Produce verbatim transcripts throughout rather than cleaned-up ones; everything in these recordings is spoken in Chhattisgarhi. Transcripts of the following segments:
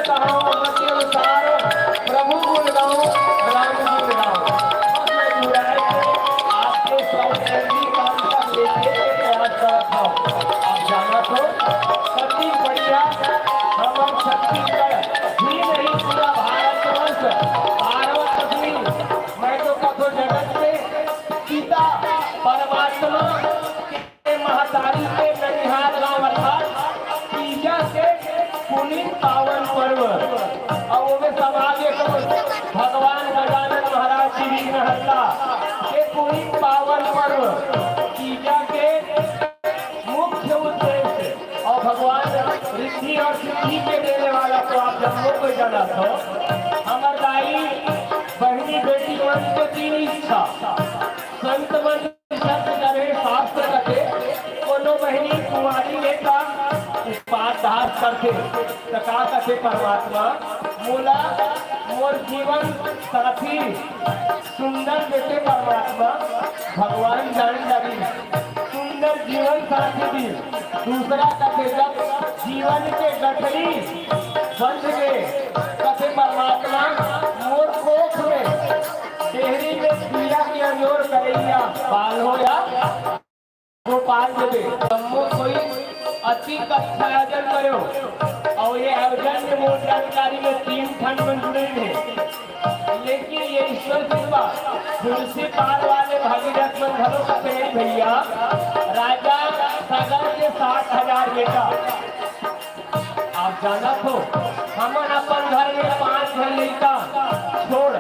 कहावत के अनुसार, "प्रभु गुण गाऊं, राम गुण गाऊं।" बस मैं मुरारी से आपके सौ एमबी काम का लेके प्रयास करत हूं। आप जाना तो, कति बढ़िया हमर छत्तीसगढ़ ही नहीं, पूरा भारतवर्ष, भारत आदमी, मैं तो कथो जगत के पिता परमात्मा के महतारी के ननिहाल गांव अर्थात तीजा के पुनीत पावन पर्व। अउ ओमे सभा के भगवान गजानन महाराज जी विघ्नहर्ता के पुनीत पावन पर्व तीजा के मुख्य उद्देश्य अउ भगवान रिद्धि अउ सिद्धि के देने वाला तो आप जम्मो कोई जानत हो। हमर दाई बहिनी बेटी मन के तीन इच्छा, संत मन शब्द करे शास्त्र कथे, कोनो बहिनी कुंवारी ले का उपाध्यास करथे, त का कथे परमात्मा, मोला मोर जीवन साथी सुंदर देते परमात्मा, भगवान जान डारी, सुंदर जीवन साथी दी। दूसरा कथे जब जीवन के गठरी बंध के कथे परमात्मा, मोर कोख में डेहरी में दिया के अंजोर करैया बाल हो या गोपाल देवे। जम्मो कोई अति कक्षा आयोजन करो अउ ये आयोजन में मोर जानकारी में तीन ठन मन जुड़े हे, लेकिन ये ईश्वर कृपा, तुलसी पार वाले भागीरथ मन घलो कथे भैया, राजा सगर के सात हजार बेटा। आप जानत हो, हमन अपन घर में पांच झन लइका छोड़,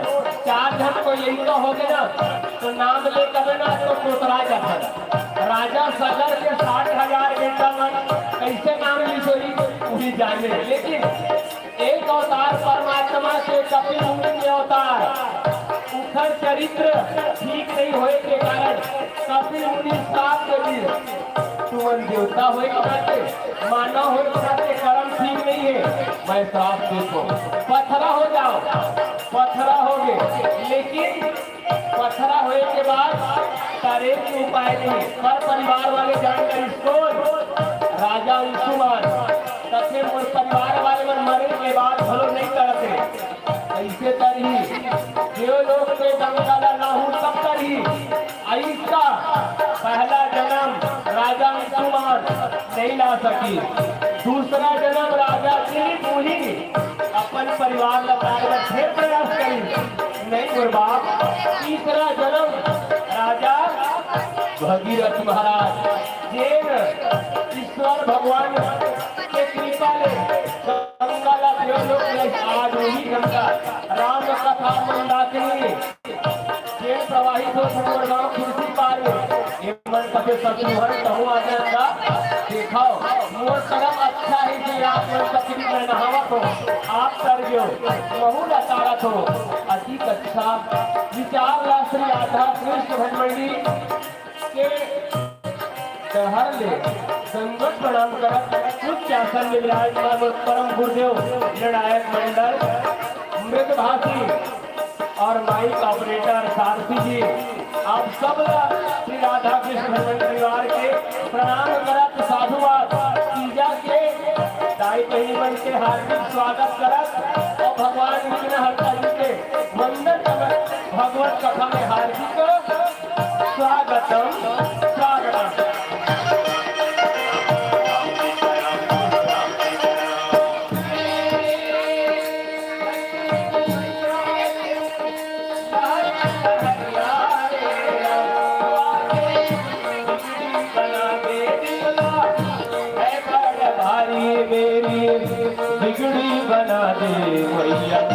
चार झन कोई लइका होगे ना, तो नाम ले कबे ना तो कोतरा जाथे। राजा सगर के सात हजार बेटा मन कैसे नाम लिसोई, वही जाने। लेकिन एक अवतार परमात्मा के कपिल मुनि के अवतार, उखर चरित्र ठीक नहीं होए के कारण कपिल मुनि श्राप दे दिए। तुमन देवता होए के नाते, मानव होए के नाते, कर्म ठीक नहीं है, मैं श्राप देथों, पथरा हो जाओ। पथरा हो गए, लेकिन पथरा होए के बाद तरे के उपाय नहीं। पर परिवार वाले जान करिस कोन? राजा अंशुमान। तथे मोर परिवार वाले मन मरे के बाद घलो नहीं तरते। ऐसे तरही देवलोक में गंगा ला लाहू सब तरही। अइसका पहला जन्म राजा अंशुमान नहीं ला सकी। दूसरा जन्म राजा दिलीप उही अपन परिवार ला लाए बर फिर प्रयास करी, नहीं गुरु बाप। तीसरा जन्म राजा भगीरथ महाराज, जेन ईश्वर भगवान के कृपा ले गंगा ला देवलोक ले आज वही गंगा राम कथा मंदाकिनी जेन प्रवाहित होत हे मोर गांव खुर्सी पार में, एमन कथे शत्रुघ्न तहूं आ जा गा, देखाव, मोर करम अच्छा हे जे आप मन तकलीफ में नहावत हो, आप तर गयो, महू ला तारत हो। अति अच्छा विचार ला श्री राधा कृष्ण भजमंडी के डहर ले दंडवत प्रणाम करत उच्च आसन में विराजमान मोर परम गुरुदेव निर्णायक मंडल, मृदभाषी और माइक ऑपरेटर सारथी जी, आप सब ला श्री राधा कृष्ण भजन परिवार के प्रणाम करत साधुवाद, तीजा के दाई बहिनी मन के हार्दिक स्वागत करत और भगवान विघ्नहर्ता जी के वंदन करत भगवत कथा में हार्दिक स्वागतम, स्वागतम। भारी मेरी बिगड़ी बना दे मैया।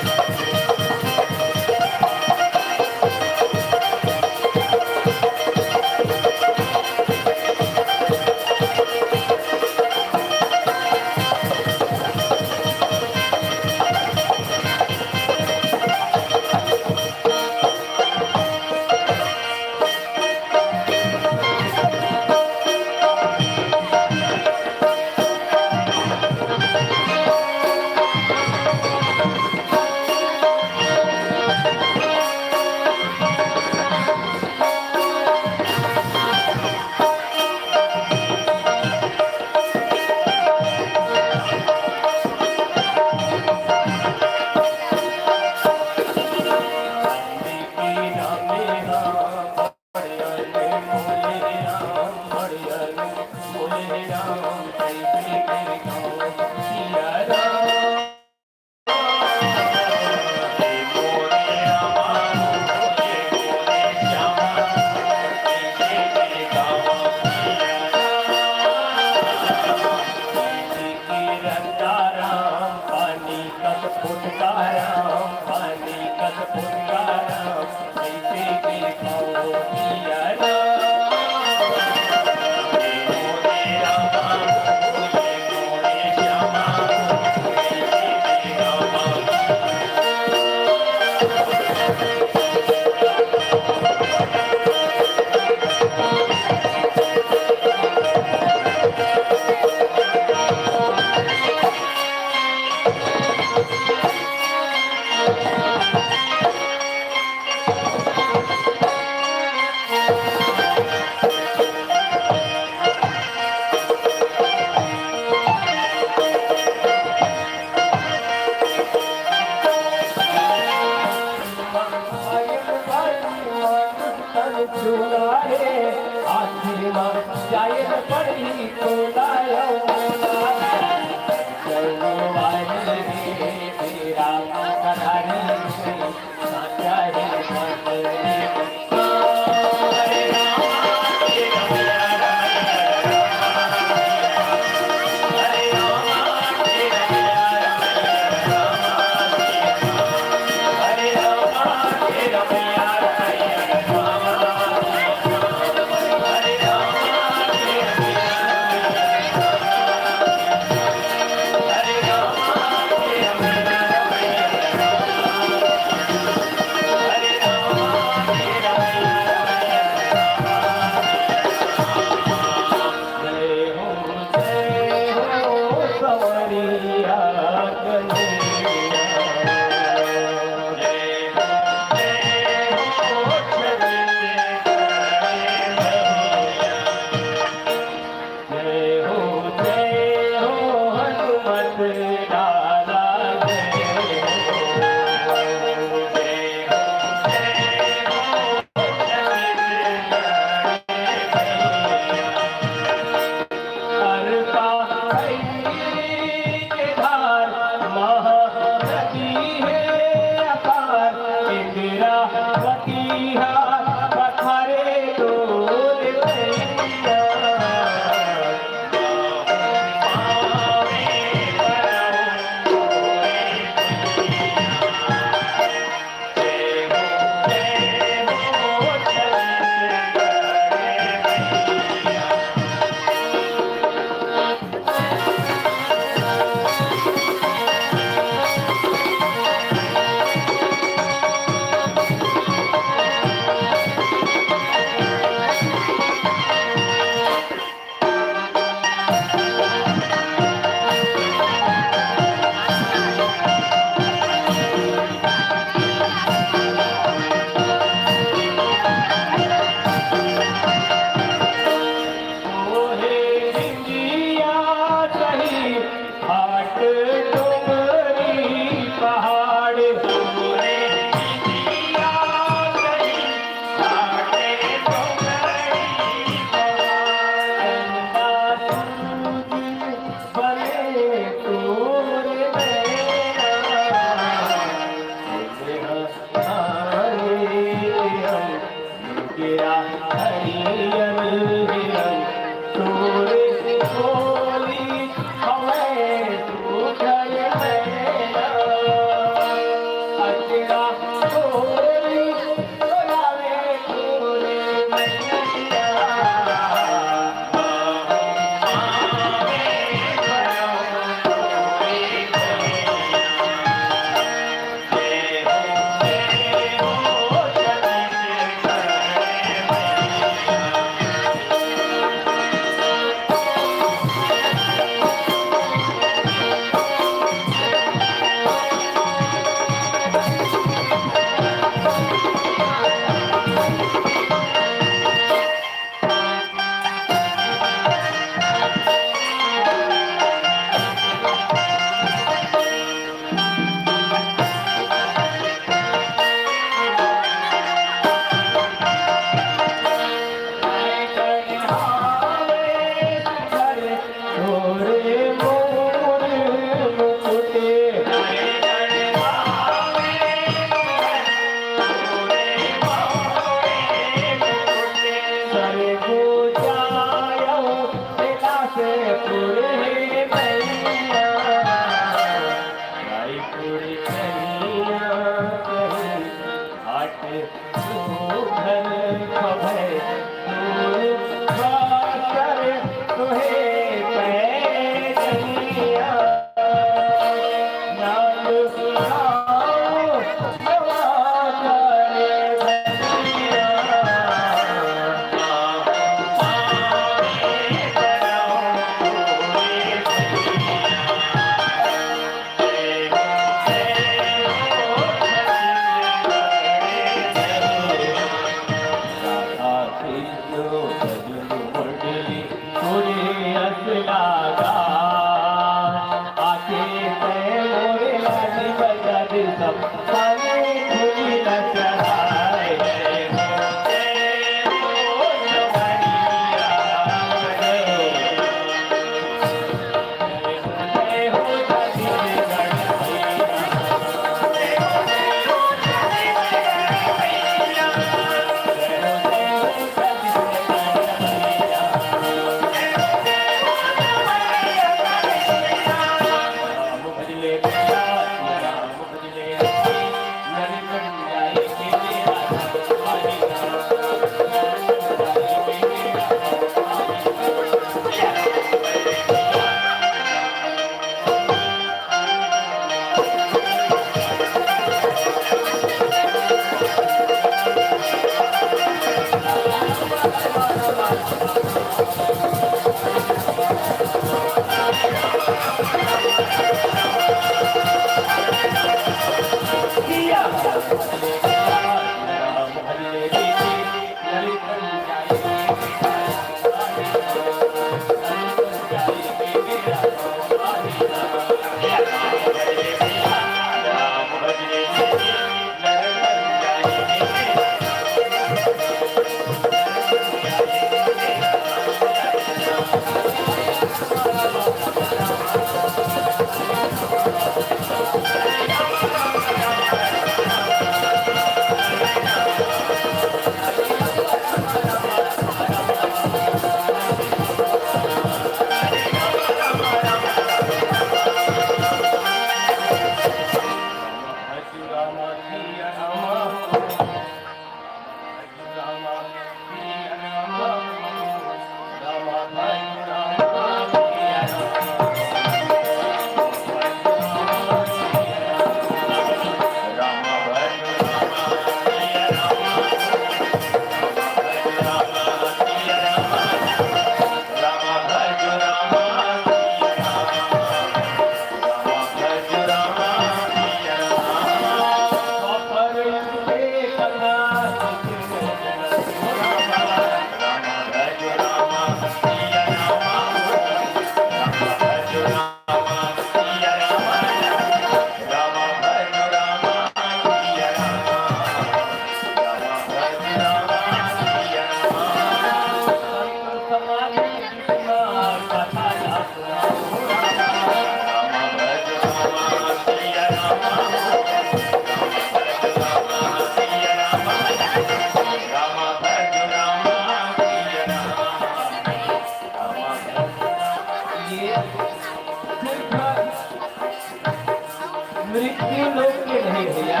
मृत्यु लोक के नहीं भैया,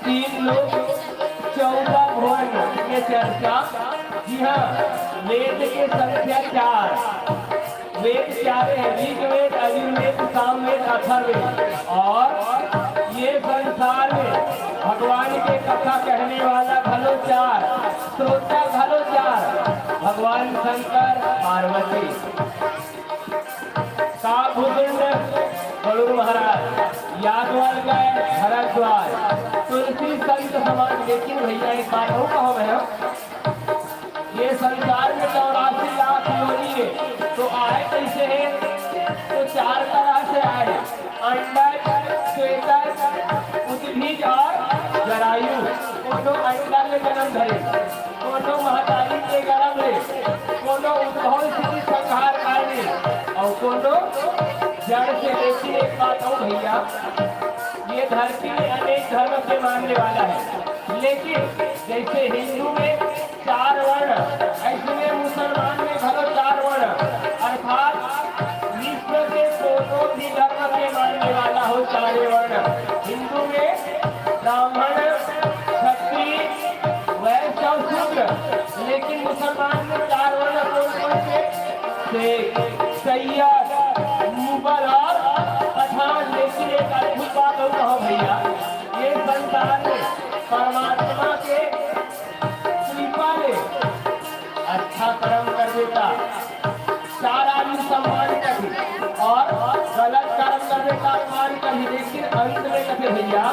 तीन लोक, चौदह भुवन के चर्चा। जी हाँ, वेद के संख्या चार, वेद चारे हैं, ऋग्वेद, अजुर्वेद, सामवेद, अथर्ववेद। और ये संसार में भगवान के कथा कहने वाला घलो चार, श्रोता घलो चार, भगवान शंकर, पार्वती। का भूतुंड गरुड़ महाराज, यादवाल गए भरद्वाज, तुलसी संत समाज। लेकिन भैया, एक बात और कहो मैं, ये संसार में चौरासी लाख योनि है, तो आए कैसे है? तो चार तरह से आए, अंडज, स्वेदज, उद्भिज और जरायु। कोनो अंडा ले जन्म धरे, कोनो महतारी के गर्भ ले, कोनो उद्भव स्थिति संहार कारणी, और कोनो जड़ से। लेकिन एक बात और भैया, ये धरती में अनेक धर्म के मानने वाला है, लेकिन जैसे हिंदू में चार वर्ण, ऐसने मुसलमान में घलो चार वर्ण, अर्थात विश्व के कोनो भी धर्म के मानने वाला हो, चारे वर्ण, हिंदू में ब्राह्मण, क्षत्रिय, सारे परमात्मा के कृपा ले अच्छा कर्म कर देता, चार आदमी सम्मान करही और गलत कर्म कर देता, अपमान करही। लेकिन अंत में कथे भैया,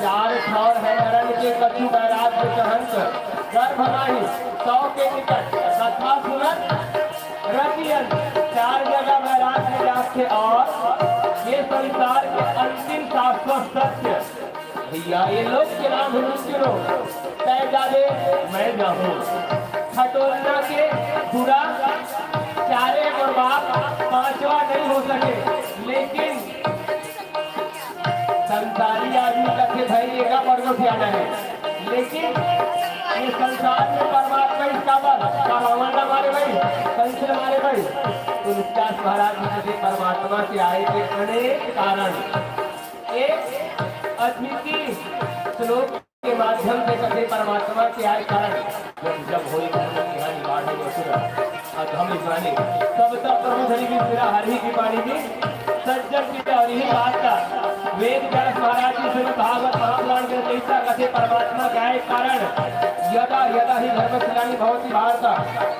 चार ठौर है नरन के, कछु बैराग्य कहंत गर्भ माही, सौ के निकट कथा सुनत रति अंत। चार जगह बैराग्य जात हे और ये संसार के अंतिम शाश्वत सत्य भैया, ये लोग के नाम मनुष्य लोग, तय जावे मैं जाहूँ। खटोलना के पूरा चारे और बाप पांचवा नहीं हो सके, लेकिन संसारी आदमी कथे भाई एका पर गोठियाना है, लेकिन ये संसार में परमात्मा इसका बल का रावण ना मारे भाई, कंस न मारे भाई। तुलसीदास महाराज जी कथे परमात्मा के आए के अनेक कारण। एक अद्वितीय श्लोक के माध्यम से कथे परमात्मा के आय कारण। जब जब होई धर्म के हानि, बाढ़े असुर अधम प्राणी, तब तब प्रभु धरि गिर गिरा हरि की पानी में सज्जन की। और यही बात का वेद व्यास महाराज जी श्रीमद् भागवत महापुराण में जैसा कथे परमात्मा के आय कारण। यदा यदा ही धर्मस्यानि भवति भारत,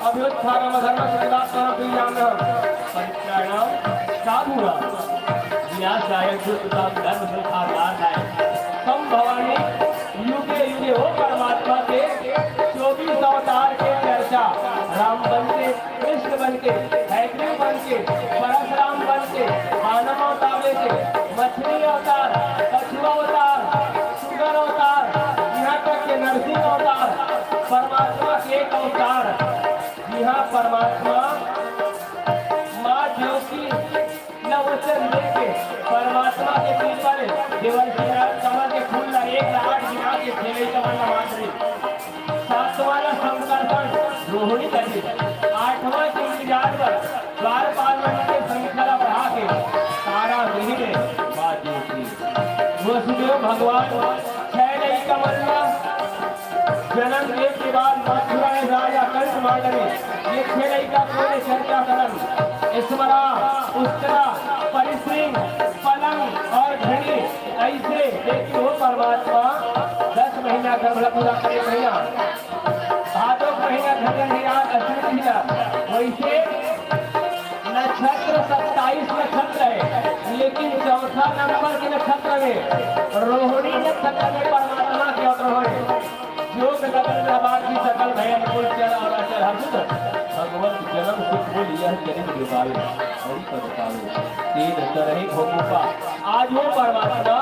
अभ्युत्थानम धर्मस्य तदात्मानं सृजाम्यहम्। परित्राणाय साधूनां विनाशाय च कृतां धर्म संस्थापनार्थाय। तम भवानी युगे युगे हो परमात्मा के चौबीस अवतार के चर्चा, राम बन के, कृष्ण बन के, हयग्रीव बन के, परशुराम बन के, मानव अवतार लेके, मछली अवतार, कछुआ अवतार, सुगर अवतार, यहाँ तक के नरसिंह अवतार, परमात्मा के एक अवतार, यहाँ परमात्मा माँ देवकी ल वचन देके परमात्मा के कृपा ले देवर्षि नारद कमल के फूल ला एक ला आठ गिना के खेले कमल ला मात रे। सातवां ला संकर्षण रोहिणी कथे। आठवां के इंतजार बर द्वारपाल मन के संख्या ला बढ़ा के तारा रोहिणी माँ देवकी। वसुदेव भगवान छह लइका मन ला जन्म दे के बाद मथुरा में राजा कंस मार डरे। ये छह लइका कोने चर्चा करन, स्मरा, उस्तरा, परिश्रिंग, पलंग और घड़ी। ऐसे देखिए वो परमात्मा दस महीना गर्भ ला पूरा करे भैया। भादो महीना घड़ी याद अश्विन महीना। वैसे नक्षत्र सत्ताईस नक्षत्र है, लेकिन चौथा नंबर के नक्षत्र में रोहिणी नक्षत्र में परमात्मा के अवतरण है। जोग लगन रबार की सकल भय अनुकूल चल और अचल हर्षित। भगवत जन्म सुख बोल यह जनित जोगावे। हरि पद पावे तेज तरहि भोगोपा। आज वो परमात्मा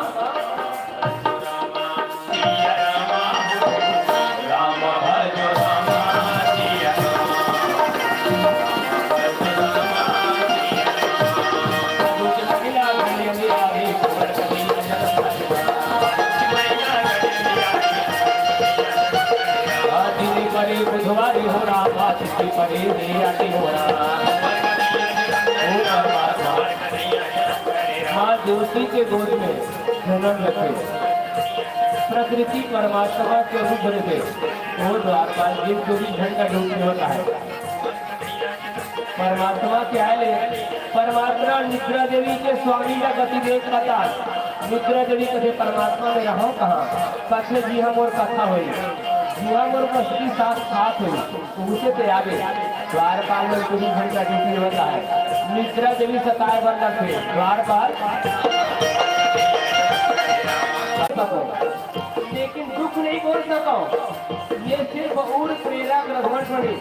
दिन परे बुधवारी हो रहा, तिथि परे दे आती हो रहा। माँ देवकी के गोद में जन्म लेके प्रकृति परमात्मा के रूप में थे। वो द्वारपाल जी चौबीस घंटा ड्यूटी होता है। परमात्मा के आए ले, परमात्मा निद्रा देवी के स्वामी का गति देख पाता। निद्रा देवी कथे परमात्मा में रहो कहाँ? कथे जी हम और कथा होई, जी हम और बस्ती साथ साथ होई। उसे ते आगे द्वारपाल में चौबीस घंटा ड्यूटी होता है। निद्रा देवी सताए बर लगथे द्वारपाल। लेकिन दुख नहीं बोल सको, ये सिर्फ उर प्रेरक रघुवंश बनी।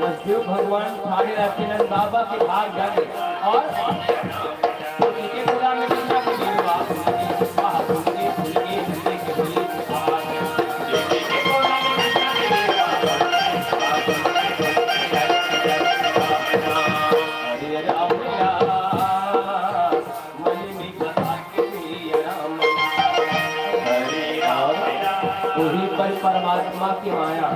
वसुदेव भगवान ठाणे रखिनन बाबा के भाग जागे और फुलके पूरा में कितना के लिए बाप फुलके, वाह फुलके, फुलके, फुलके के बोले के भाग। फुलके पूरा में कितना के लिए बाप फुलके, वाह फुलके, फुलके, फुलके, फुलके, फुलके, फुलके, फुलके, फुलके, मन में बसा के पिया राम। हरे राम। वही पर परमात्मा की माया,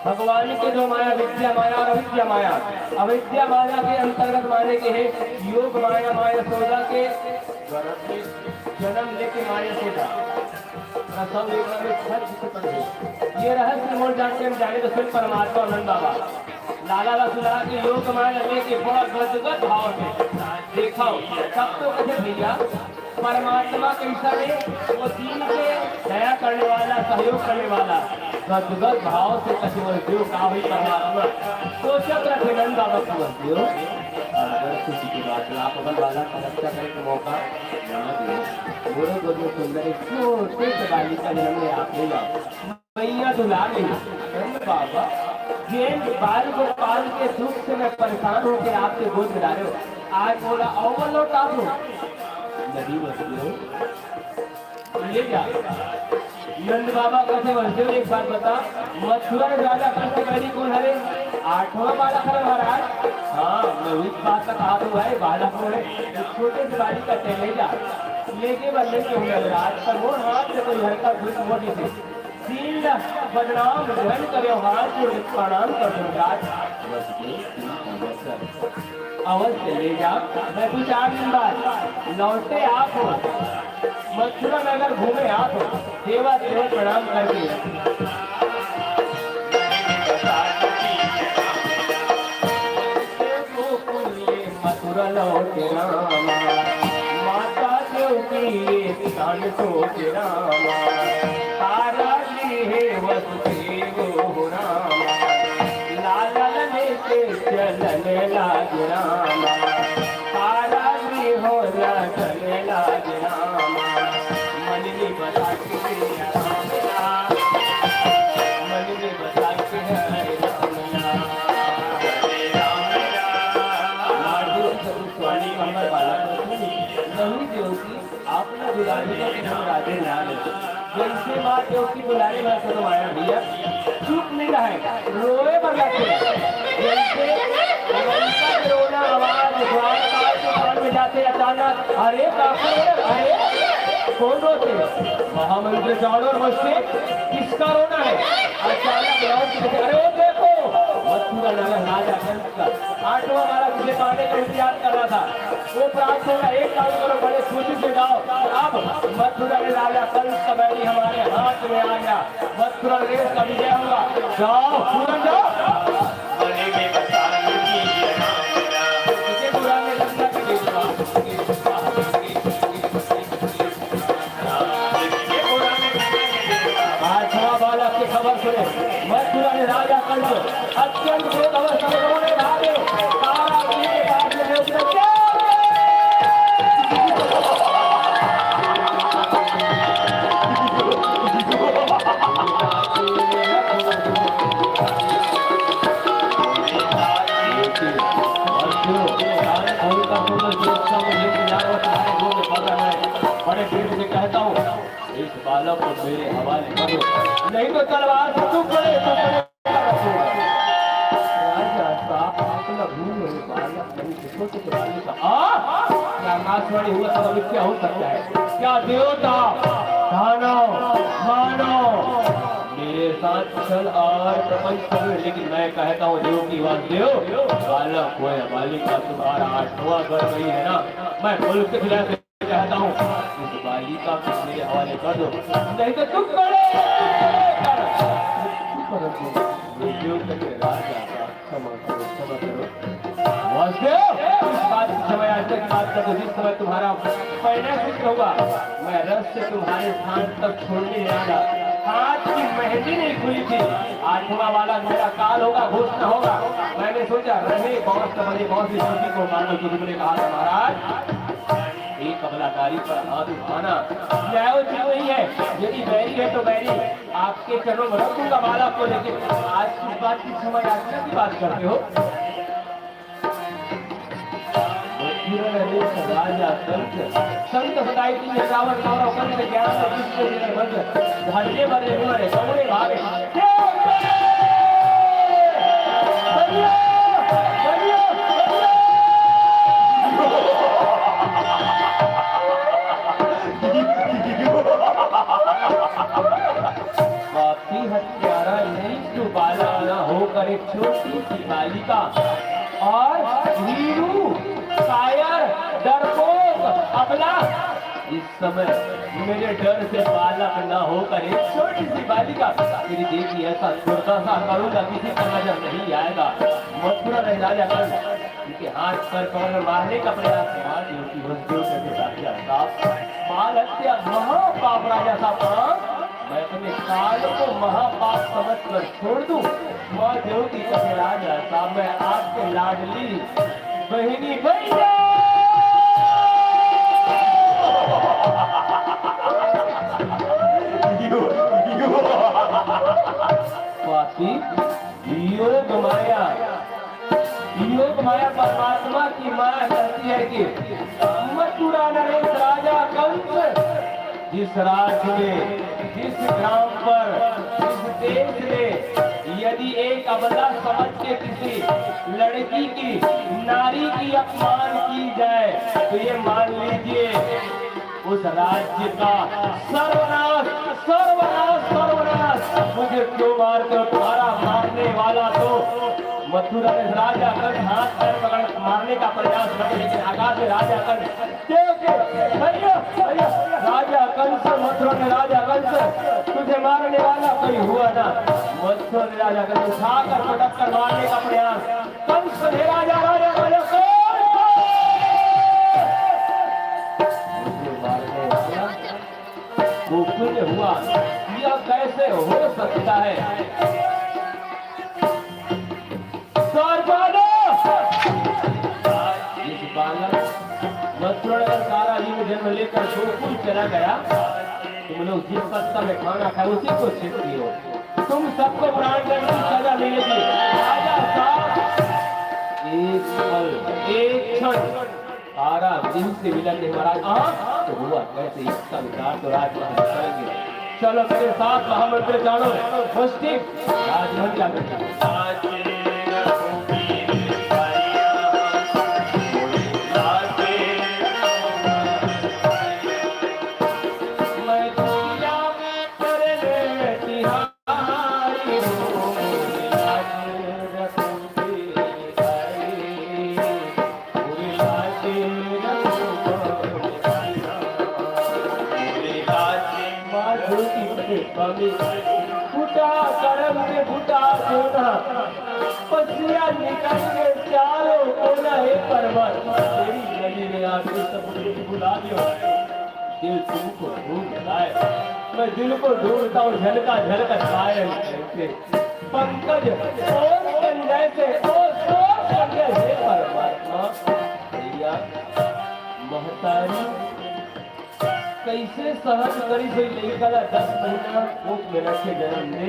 भगवान के दो माया, विद्या माया और अविद्या माया। अविद्या माया के अंतर्गत माने के है योग माया, माँ यशोदा के गर्भ में जन्म लेके माँ यशोदा प्रसव वेदना में छत जिसे पड़े। ये रहस्य मोर जान के हम जाने तो स्वयं परमात्मा आनंद बाबा लाला रसगुल्ला के योग माया लेके बड़ा गदगद भाव से देखो। तब तो कहे भैया परमात्मा कइसा हे? वो दीन के दया करने वाला, सहयोग करने वाला। गदगद भाव से कथे वसुदेव, का होही परमात्मा? सोचत रथे नंद बाबा, कथे वसुदेव, अगर खुशी की बात है, आप अपन बालक का रक्षा करे के मौका ना दे। मोरो गोद में सुंदर एक छोटे से बालिका जनम ले आप ले जाओ। मैया दुलार ले। अरे बाबा, जेन बाल गोपाल के दुख से मैं परेशान होके आपके गोद में डारे हँव, आज मोला अउ लौटा दो। नहीं वसुदेव, ले जा। नंद बाबा कथे, वसुदेव एक बात बता, मथुरा राजा कंस के बैरी कोन हरे? आठवां बालक हरे महाराज। हाँ, मैं उस बात का कहा तो भाई, बालक को है, एक छोटे से बालिका के ले जा। लेके बल्ले के हुए महाराज, पर वो हाथ से कोई हल्का घुस वो नहीं थे। दीन बदनाम धन का व्यवहार को प्रणाम कर दो राज। अवश्य ले जा, मैं दो चार दिन बाद लौटे आप हो, मथुरा नगर घूमे आप हो, देवा देवा प्रणाम करके। मथुरा लौटे रामा, माता देव की ये शान सोच रामा। तारा जी हे वसुदेव हो रामा, लालन लेके चलन लाग रामा। तारा जी हो लालन लाग रामा। मन में बसा के राम राम, मन में बसा के हरे राम राम, हरे राम राम। लाडू चतुस्वाणी हमर बालक नहीं देवकी, आपने दुलारी का किसी राधे ना ले। जैसे माँ देवकी बुलाए, मैं तो आया भैया, चुप नहीं रहे, रोए बरलाते। जैसे लड़का के रोना आवाज द्वारपाल के कान में जाते अचानक, "अरे काका रे, अरे कौन रोते?" महामंत्री जानो और मस्ती, किसका रोना है? अचानक लौट के, "अरे वो देखो, मथुरा नगर राजा कंस का आठवां बालक, जिसे पाने का इंतजार कर रहा था, वो प्राप्त होगा।" एक काम करो, बड़े खुशी से जाओ, अब मथुरा में राजा कंस का बैरी हमारे हाथ में आ गया। मथुरा नरेश का विजय होगा। जाओ, पूरन जाओ। मन में बसा लीजिए राम नाम। इसे पूरा में रखना चाहिए। आठवां बालक की खबर सुने। मथुरा में राजा कंस अत्यंत क्रोध अवस्था में, उन्होंने भागे। तारा जी के पास में, उसने क्या बड़े प्रेम से कहता हूँ, इस बालक को मेरे हवाले कर दो, नहीं तो तलवार से तू बड़े, तू बड़े। राजा साहब, अपना भूल हुए बालक नहीं, छोटे से बालक का, आ? क्या आकाशवाणी हुआ, सब अभी क्या हो सकता है? क्या देवता, दानव, मानव, मेरे साथ छल और प्रपंच कर रहे, लेकिन मैं कहता हूँ, देव की बात देव, बालक हो या बालिका, तुम्हारा आठवां घर नहीं है ना, मैं बोल के खिला कहता हूँ, इस बालिका को मेरे हवाले कर दो, नहीं तो तुम बड़े, तुम बड़े कर। मृत्यु तक राजा का क्षमा करो, क्षमा करो। वासुदेव, इस बात की क्षमा याचना की बात कर दो, जिस समय तुम्हारा परिणय सूत्र होगा, मैं रथ से तुम्हारे स्थान तक छोड़ने जाऊंगा। हाथ की मेहंदी नहीं खुली थी, आठवां वाला मेरा काल होगा, घोषणा होगा। मैंने सोचा, रहे बांस न बजे बांसुरी, किसी को मान लो, जो तुमने कहा था महाराज। एक अबलादारी पर हाथ उठाना न्यायोचित नहीं है। यदि बैरी है तो बैरी, आपके चरणों में रख दूंगा बालक को, लेकिन आज किस बात की क्षमा याचना की बात करते हो? मथुरा नरेश राजा कंस, संत सदाई तुझे रावण गौरव कंस ज्ञान और विश्व विनय मंत्र, धन्य बने विनय कौड़े भावे। पापी हत्यारा, नीच बालक न होकर एक छोटी सी बालिका और भीरू, कायर, डरपोक, अबला, इस समय मेरे डर से बालक न होकर एक छोटी सी बालिका मेरी देवी ऐसा दुर्दशा करूंगा, किसी को नजर नहीं आएगा। मथुरा में राजा कंस उनके हाथ पर पकड़ मारने का प्रयास किया, जो कि वसुदेव के साथ किया। साहब, बाल हत्या महापाप राजा साहब, हाँ? मैं अपने काल को महापाप समझ कर छोड़ दूं? माँ ज्योति कहे राजा साहब, मैं आपके लाडली बहनी बन जाऊं। यो, यो। पापी, योग माया, योग माया परमात्मा की माया कहती है कि मथुरा नरेश राजा कंस, जिस राज्य में, जिस ग्राम पर, जिस देश में यदि एक अबला समझ के किसी लड़की की, नारी की अपमान की जाए, तो ये मान लीजिए, उस राज्य का सर्वनाश, सर्वनाश, सर्वनाश। मुझे क्यों मारते हो? तुम्हारा मारने वाला तो मथुरा में राजा कंस, हाथ पैर पकड़ मारने का प्रयास करते, लेकिन आकाश में राजा कंस, देव के, भैया, भैया, राजा कंस, मथुरा में राजा कंस, तुझे मारने वाला कोई हुआ ना। मथुरा में राजा कंस उठाकर पटक कर मारने का प्रयास, कंस ने राजा, राजा, राजा, कंस! मुझे मारने वाला गोकुल में हुआ, यह कैसे हो सकता है? सर्वनाश! जिस बालक मथुरा नगर कारागृह में जन्म लेकर गोकुल चला गया, तुम लोग जिस पत्ता में खाना खाए उसी को छेद दियो। तुम सबको मृत्युदंड की सजा मिलेगी। राजा साहब, एक पल, एक क्षण कारागृह से मिलन नहीं महाराज। हाँ, तो हुआ कैसे इसका विचार तो राजमहल में करेंगे। चलो मेरे साथ महामंत्र जानो, मुस्लिम राजमहल जानो। मैं दुनिया में तेरे बिहारी हूँ, लाज रखूंगी भाई। माँ ज्योति के स्वामी, फूटा करम के फूटा कोना, पसिया निकल के चारों कोना, हे परमात्मा, तेरी गली में आके सब कुछ भुला दो। दिल तुमको ढूंढ रहा है, मैं दिल को ढूंढता हूँ, झलका झलका पायल करके। पंकज और संजय से, ओ सोच संजय, हे परमात्मा, भैया, महतारी कैसे सहन करिस हे लइका ला दस महीना कोख में रखे जनम दे,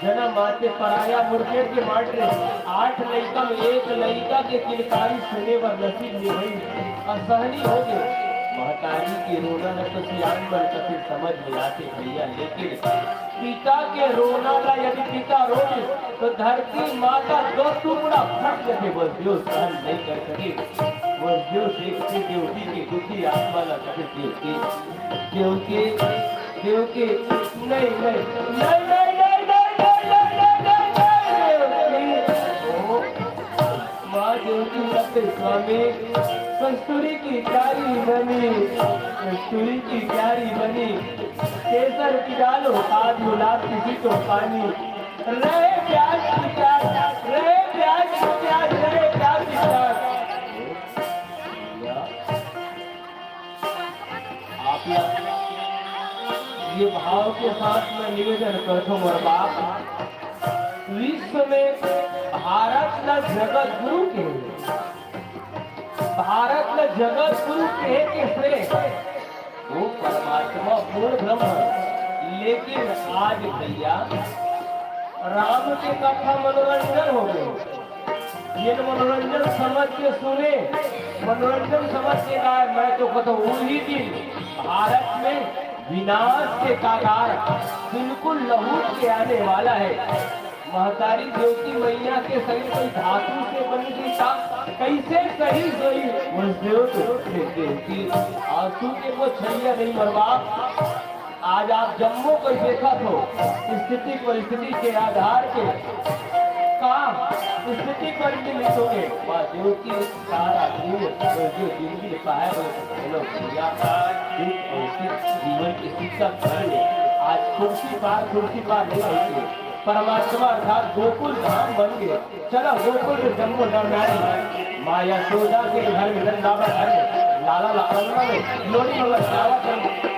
जनम आते पराया मुरकेट के मार डरे। आठ लइका में एक लइका के किलकारी सुने बर नसीब नइ भई, असहनीय हो गे। महतारी के रोना ला तो सियान मन कथे समझ में आथे भैया, लेकिन पिता के रोना ला यदि पिता रो दे, तो धरती माता दो टुकड़ा फट जथे, बस जो सहन नहीं कर सके। वो जो देखथे देवकी के दुखी आत्मा ला कथे देवकी, देवकी, देवकी, नहीं, नहीं, नहीं, देवकी। ओ, माँ देवकी कहते स्वामी, कस्तूरी की प्यारी बनी, कस्तूरी की प्यारी बनी, केसर की डालो, आज गुलाब की पीछो पानी, रहे प्याज की प्याज, रहे प्याज की प्याज, रहे प्याज की प्याज। आप ये भाव के साथ मैं निवेदन करथों मोर बाप, विश्व में भारत ला जगत गुरु के, भारत ला जगत गुरु के, के श्रेय वो परमात्मा पूर्ण ब्रह्म है। लेकिन आज भैया राम के कथा मनोरंजन हो गए, ये मनोरंजन समझ के सुने, मनोरंजन समझ के गाए। मैं तो कहता हूँ, उही दिन भारत में विनाश के कगार, बिल्कुल लहूट के आने वाला है। महतारी देवकी मैया के शरीर कोई धातु से बनी थी का? कैसे सही सोई? वो देव तो देवकी आंसू के वो छैया नहीं मरवा। आज आप जम्मो कोई देखत हो, स्थिति परिस्थिति के आधार के का स्थिति पर भी लिखोगे। वाह, जो कि सारा दिन, जो जिंदगी पाए हो, हेलो भैया, दुख और सुख जीवन की शिक्षा कर ले। आज कुर्सी पार, कुर्सी पार नहीं होती है। परमात्मा अर्थात गोकुल धाम बन गए। चलो गोकुल में जम्मो नर नारी, माँ यशोदा के घर में, नंद बाबा घर में, लाला लाला वाले लोरी वाला क्या बात है?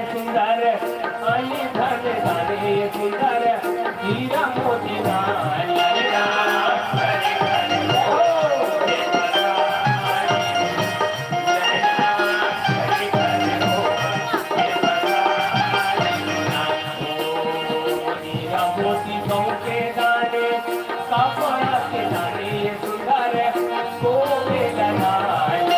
सुंदर, अली धन दान ये सुंदर, हीरा मोती दान। हीरा मोती चौके दाने, कपड़ा के दाने, सुंदर गोविंद नारायण।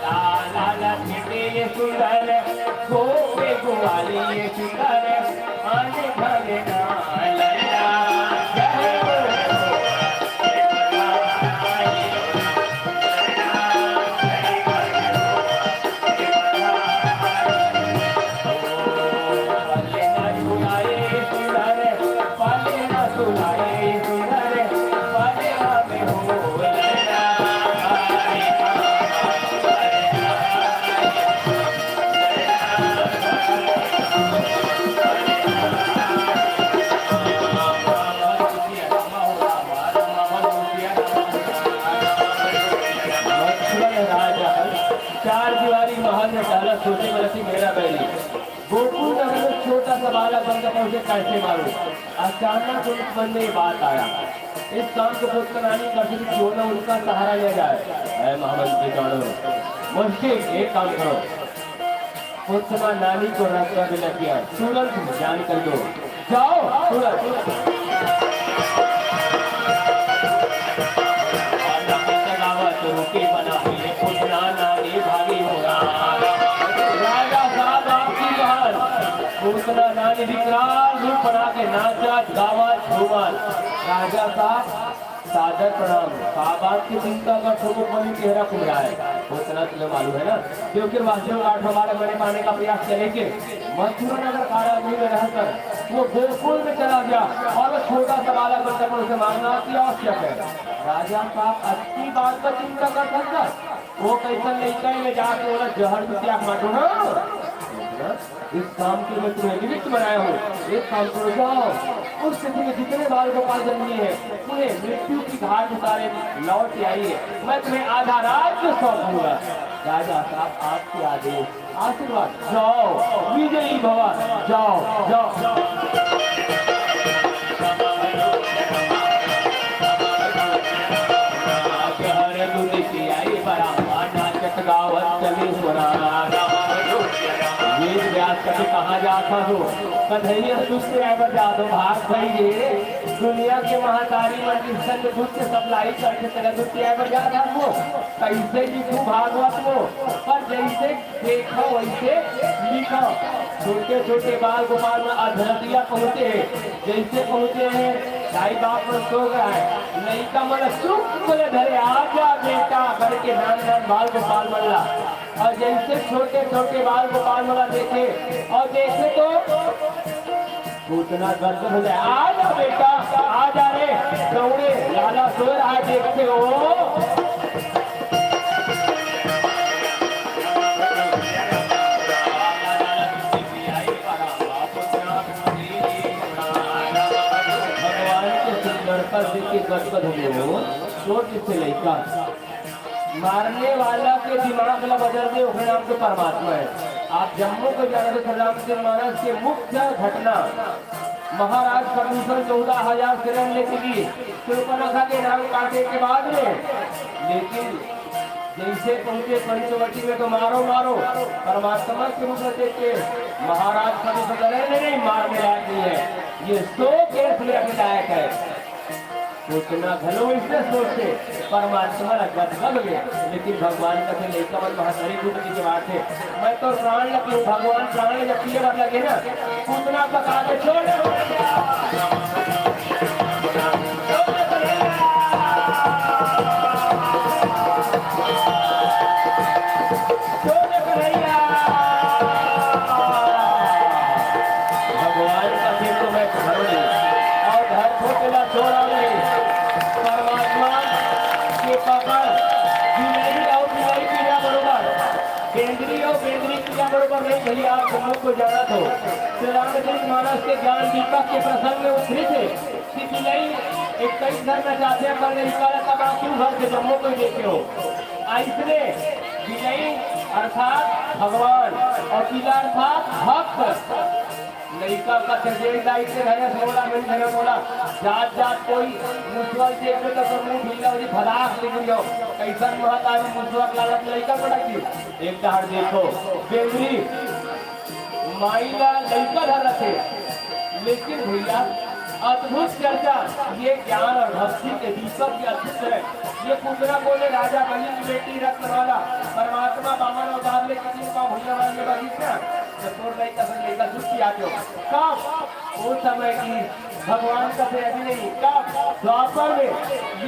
लाल लाल फिटे सुंदर, गोपे ग्वाली सुंदर, आने भले ना ललना। जय हो। चार दीवारी महल में टहलत सोचे में रही मेरा बैरी। गोकुल नगर में छोटा सा बालक बनकर मैं उसे कैसे मारूं? अचानक उनके मन में ये बात आया, इस काम को खुद का नानी कर सके, क्यों ना उनका सहारा लिया जाए। ऐ महामंत्री जानो, मुश्किल, एक काम करो, खुद से नानी को रास्ता भी लग गया, तुरंत जान कर दो, जाओ तुरंत। गावत रोके बना के पुतना नानी भागी होगा। राजा साहब आपकी बहन पुतना नानी विकराल रूप बना के नाचत गावत झूमत। राजा साहब सादर प्रणाम। का बात के चिंता करत हो, वो बड़ी चेहरा खुल रहा है, वो इतना तुम्हें मालूम है ना, क्योंकि वासुदेव घाट हमारे बड़े पाने का प्रयास चले के मथुरा नगर कारागृह में रहकर वो गोकुल में चला गया और वो छोटा सा बालक बनकर उसे मारना अति आवश्यक है। राजा साहब अतकी बात का चिंता कर सकता, वो कैसन लइका हे, जाके ओला जहर पितिया के मार दो ना। इस काम के मैं तुम्हें निमित्त बनाया हूँ, एक काम करो, जाओ। उस स्थिति में जितने बाल गोपाल जन्मी है, उन्हें मृत्यु की घाट उतारे लौट आइए, मैं तुम्हें आधा राज्य सौंपूंगा। राजा साहब, आपके आदेश। आशीर्वाद। जाओ, विजयी भवा। जाओ, जाओ। शहर दुनित आई बड़ा, नाचत गावत चली सुना। वेद व्यास कभी कहाँ जाता हो? कन्हैया तुझसे आए बर जात हो, भाग भाई ये। दुनिया के महतारी मन की संग दूध के सप्लाई करके तेरा दूध पियाए बर जात हो। कैसे लिखूं भागवत को? पर जैसे देखो वैसे लिखो। छोटे छोटे बाल गोपाल मन अधरतिया पहुंचे हैं, जैसे पहुंचे हैं, दाई बाप मन सो गए हैं, लइका मन चुप बोले धरे, "आजा बेटा" करके नान नान बाल गोपाल मन ला। और जैसे छोटे छोटे बाल गोपाल मन ला देखे और देखे तो पूतना गदगद हो जाए, "आ जा बेटा, आ जा रे, दौड़े, लाला सोर आज देखते हो।" भगवान के सुंदरता देख के गदगद हो गए हो, छोट से लइका। मारने वाला के दिमाग ला बदल दे, ओकरे नाम से परमात्मा है। आप जम्मो को जानत हो, रामचरित मानस के मुख्य घटना, महाराज प्रदूषण चौदह हजार सिलेंडर लेके लिए, शूर्पणखा के नाक काटे के बाद में, लेकिन जैसे पहुंचे पंचवटी में तो मारो मारो, परमात्मा के रूप में देख के महाराज प्रदूषण करे, "नहीं, नहीं, मारने लायक नहीं है, ये सौ केस में रखने लायक है।" पूतना घलो इसने सोचे, परमात्मा ला गदगद में, लेकिन भगवान कथे, "लइका मन महतारी दूध पी के बात है, मैं तो प्राण ला पीऊं।" भगवान प्राण ला जब पिए बर लगे ना, पूतना पका के छोड़ दे। छोड़ दे कन्हैया। भगवान का फिर तो मैं घर नहीं। और घर को तेरा छोड़ा नहीं। परमात्मा के पापा बिलाई और बिलाई पीड़ा बरोबर, बेंदरी और बेंदरी पीड़ा बरोबर नहीं भैया, आप लोग को जाना तो। श्री रामचरित मानस के ज्ञान दीपक के प्रसंग में उद्धृत है कि बिलाई इक्कीस घर में जाते हैं, पर नहीं पाला तब आप क्यों घर के जम्मो को देते हो? अइसने बिलाई अर्थात भगवान और पीला अर्थात भक्त। लइका का चचेरी दाई के घरे से बोला, मेरी घरे बोला, जात जात कोई मुसवा देख ले तो सब मुंह ढीला हो जी, भदास निकल जाओ। कैसन महतारी मुसवा के लालच लइका पड़ा की। एक डहर देखो, बेंदरी माई ला लइका धरत हे, लेकिन भैया अद्भुत चर्चा, ये ज्ञान और भक्ति के दीपक के अद्भुत है। ये पुतरा बोले, "राजा बलि की बेटी रत्नमाला, परमात्मा बावन अवतार लेके तीन पाँव भुइयां मारने वाली ना, तो तोर लइका से लइका सुखी आते हो।" कब? उस समय की भगवान का से अभी नहीं, कब? द्वापर में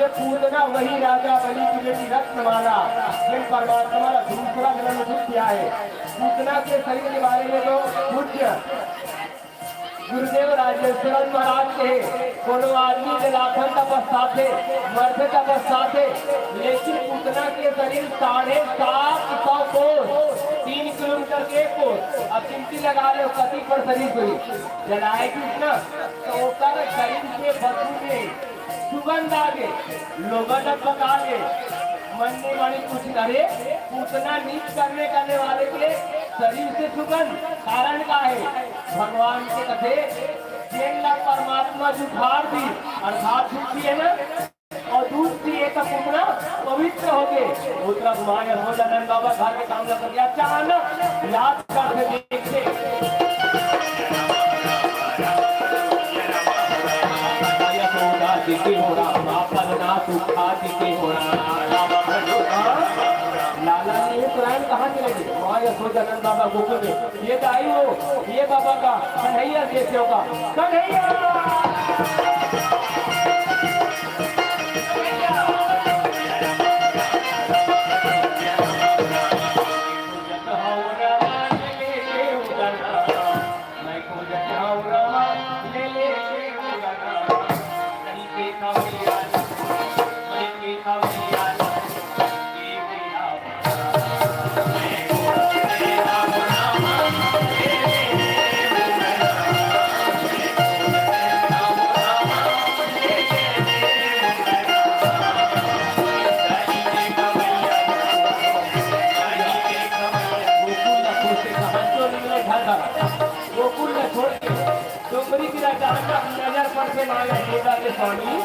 ये पूतना वही राजा बलि की बेटी रत्नमाला, जिन परमात्मा का दूसरा जन्म सुख किया है। पूतना के शरीर के बारे में तो पूज्य गुरुदेव राजेश्वरन महाराज कहे, कोनो आदमी के लाखन तपस्या थे, मरथे तपस्या थे, लेकिन पूतना के शरीर साढ़े सात सौ कोस, तीन किलोमीटर के एक कोस, अब गिनती लगा ले कति पर शरीर कोई जलाए कितना, तो ओकर शरीर के बदबू में सुगंध आगे, लोगन अब बता गे, मन में मानी कुछ करे, उतना नीच करने करने वाले के शरीर से सुगंध। कारण का है? भगवान के कथे, जेन ला परमात्मा जुठार दी, अर्थात दूध दिए ना, और दूध दिए तब उतना पवित्र हो गए। उतना माँ यशोदा नंद बाबा घर के काम लग गया, अचानक याद करके देखते। यशोदा जी की हो राम, पलना सुखा जी की हो राम। लाला जी, ये पुराण कहाँ चले गए? माँ यशोदा नंद बाबा गोकुल में। ये दाई हो, ये बाबा का, कन्हैया जैसे होगा। कन्हैया। गिरा, अचानक नजर पड़थे माँ यशोदा के स्वामी,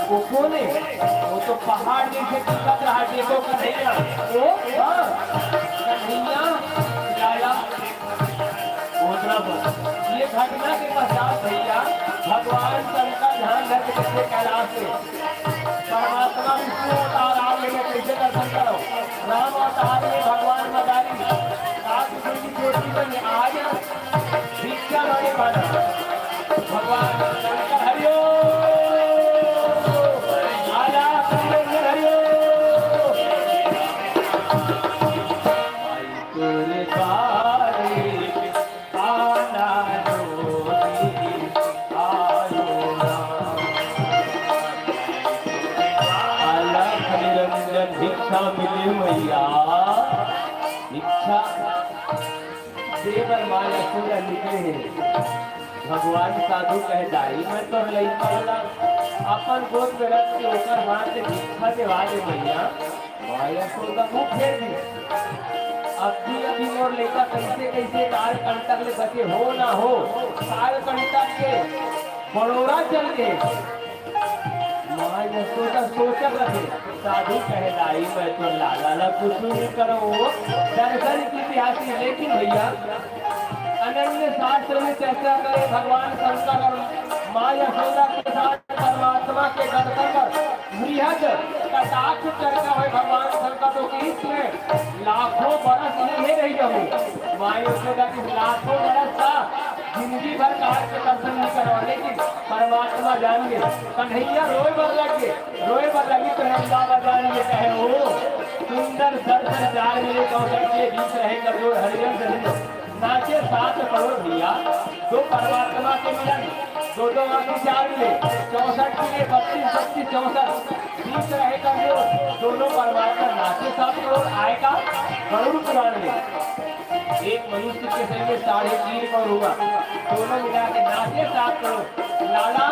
वो कोन हे? वो तो पहाड़ जइसे दिखत रहा, देखो कन्हैया, वो, हाँ, कन्हैया, लाला, उतरा बस। ये घटना के पश्चात भैया, भगवान शंकर ध्यान धर के बैठे कैलाश में, परमात्मा विष्णु अवतार आ गए, मैं कैसे दर्शन करो? राम अवतार में भगवान मदारी, रात की चोटी पर आज भिक्षा मांगे पाना। भगवान शंकर हरिओ, आला शंकर हरिओ। तेरे पारे आना जोगी आयो राम। अलख निरंजन भिक्षा मिले मैया, भिक्षा देवर माँ यशोदा निकले हे। भगवान साधु कहे, "दाई, मैं तोर लइका ला अपन गोद में रख के ओकर हाथ से भिक्षा देवा दे मैया।" माँ यशोदा मुंह फेर दी। अभी अभी मोर लइका कैसे कैसे काल कंटक ले बचे हो ना हो, काल कंटक के बड़ोरा चल के माँ यशोदा सोचत रहे, साधु कहे, "दाई, मैं तो लाला ला कुछ नहीं करो, दर्शन की प्यासी।" लेकिन भैया, अनन्य शास्त्र में चर्चा करे भगवान शंकर और माँ यशोदा के साथ परमात्मा के दर्शन पर बृहद कटाक्ष चर्चा होय भगवान शंकर तो कि इसमें लाखों बरस इहे रही रहूं। माँ यशोदा की लाखों बरस का जिंदगी भर काल के दर्शन नहीं करवा, लेकिन परमात्मा जान गए, कन्हैया रोए बर लग गए, रोए बर लगी तो राम बाबा जान गए, कहे, "ओ सुंदर दर्शन चार मिले, कौशल के बीच रहे, कमजोर हरिजन सहित नाचे सात करोड़।" भैया, दो परमात्मा के मिलन, दो दो आंखें चार मिले, चौसठ मिले, बत्तीस बत्तीस चौसठ, बीच रहे कमजोर, दोनों परमात्मा नाचे सात करोड़, आए का गरुड़ पुराण में। एक मनुष्य के शरीर में साढ़े तीन करोड़ हुआ, दोनों मिला के नाचे सात करोड़। लाला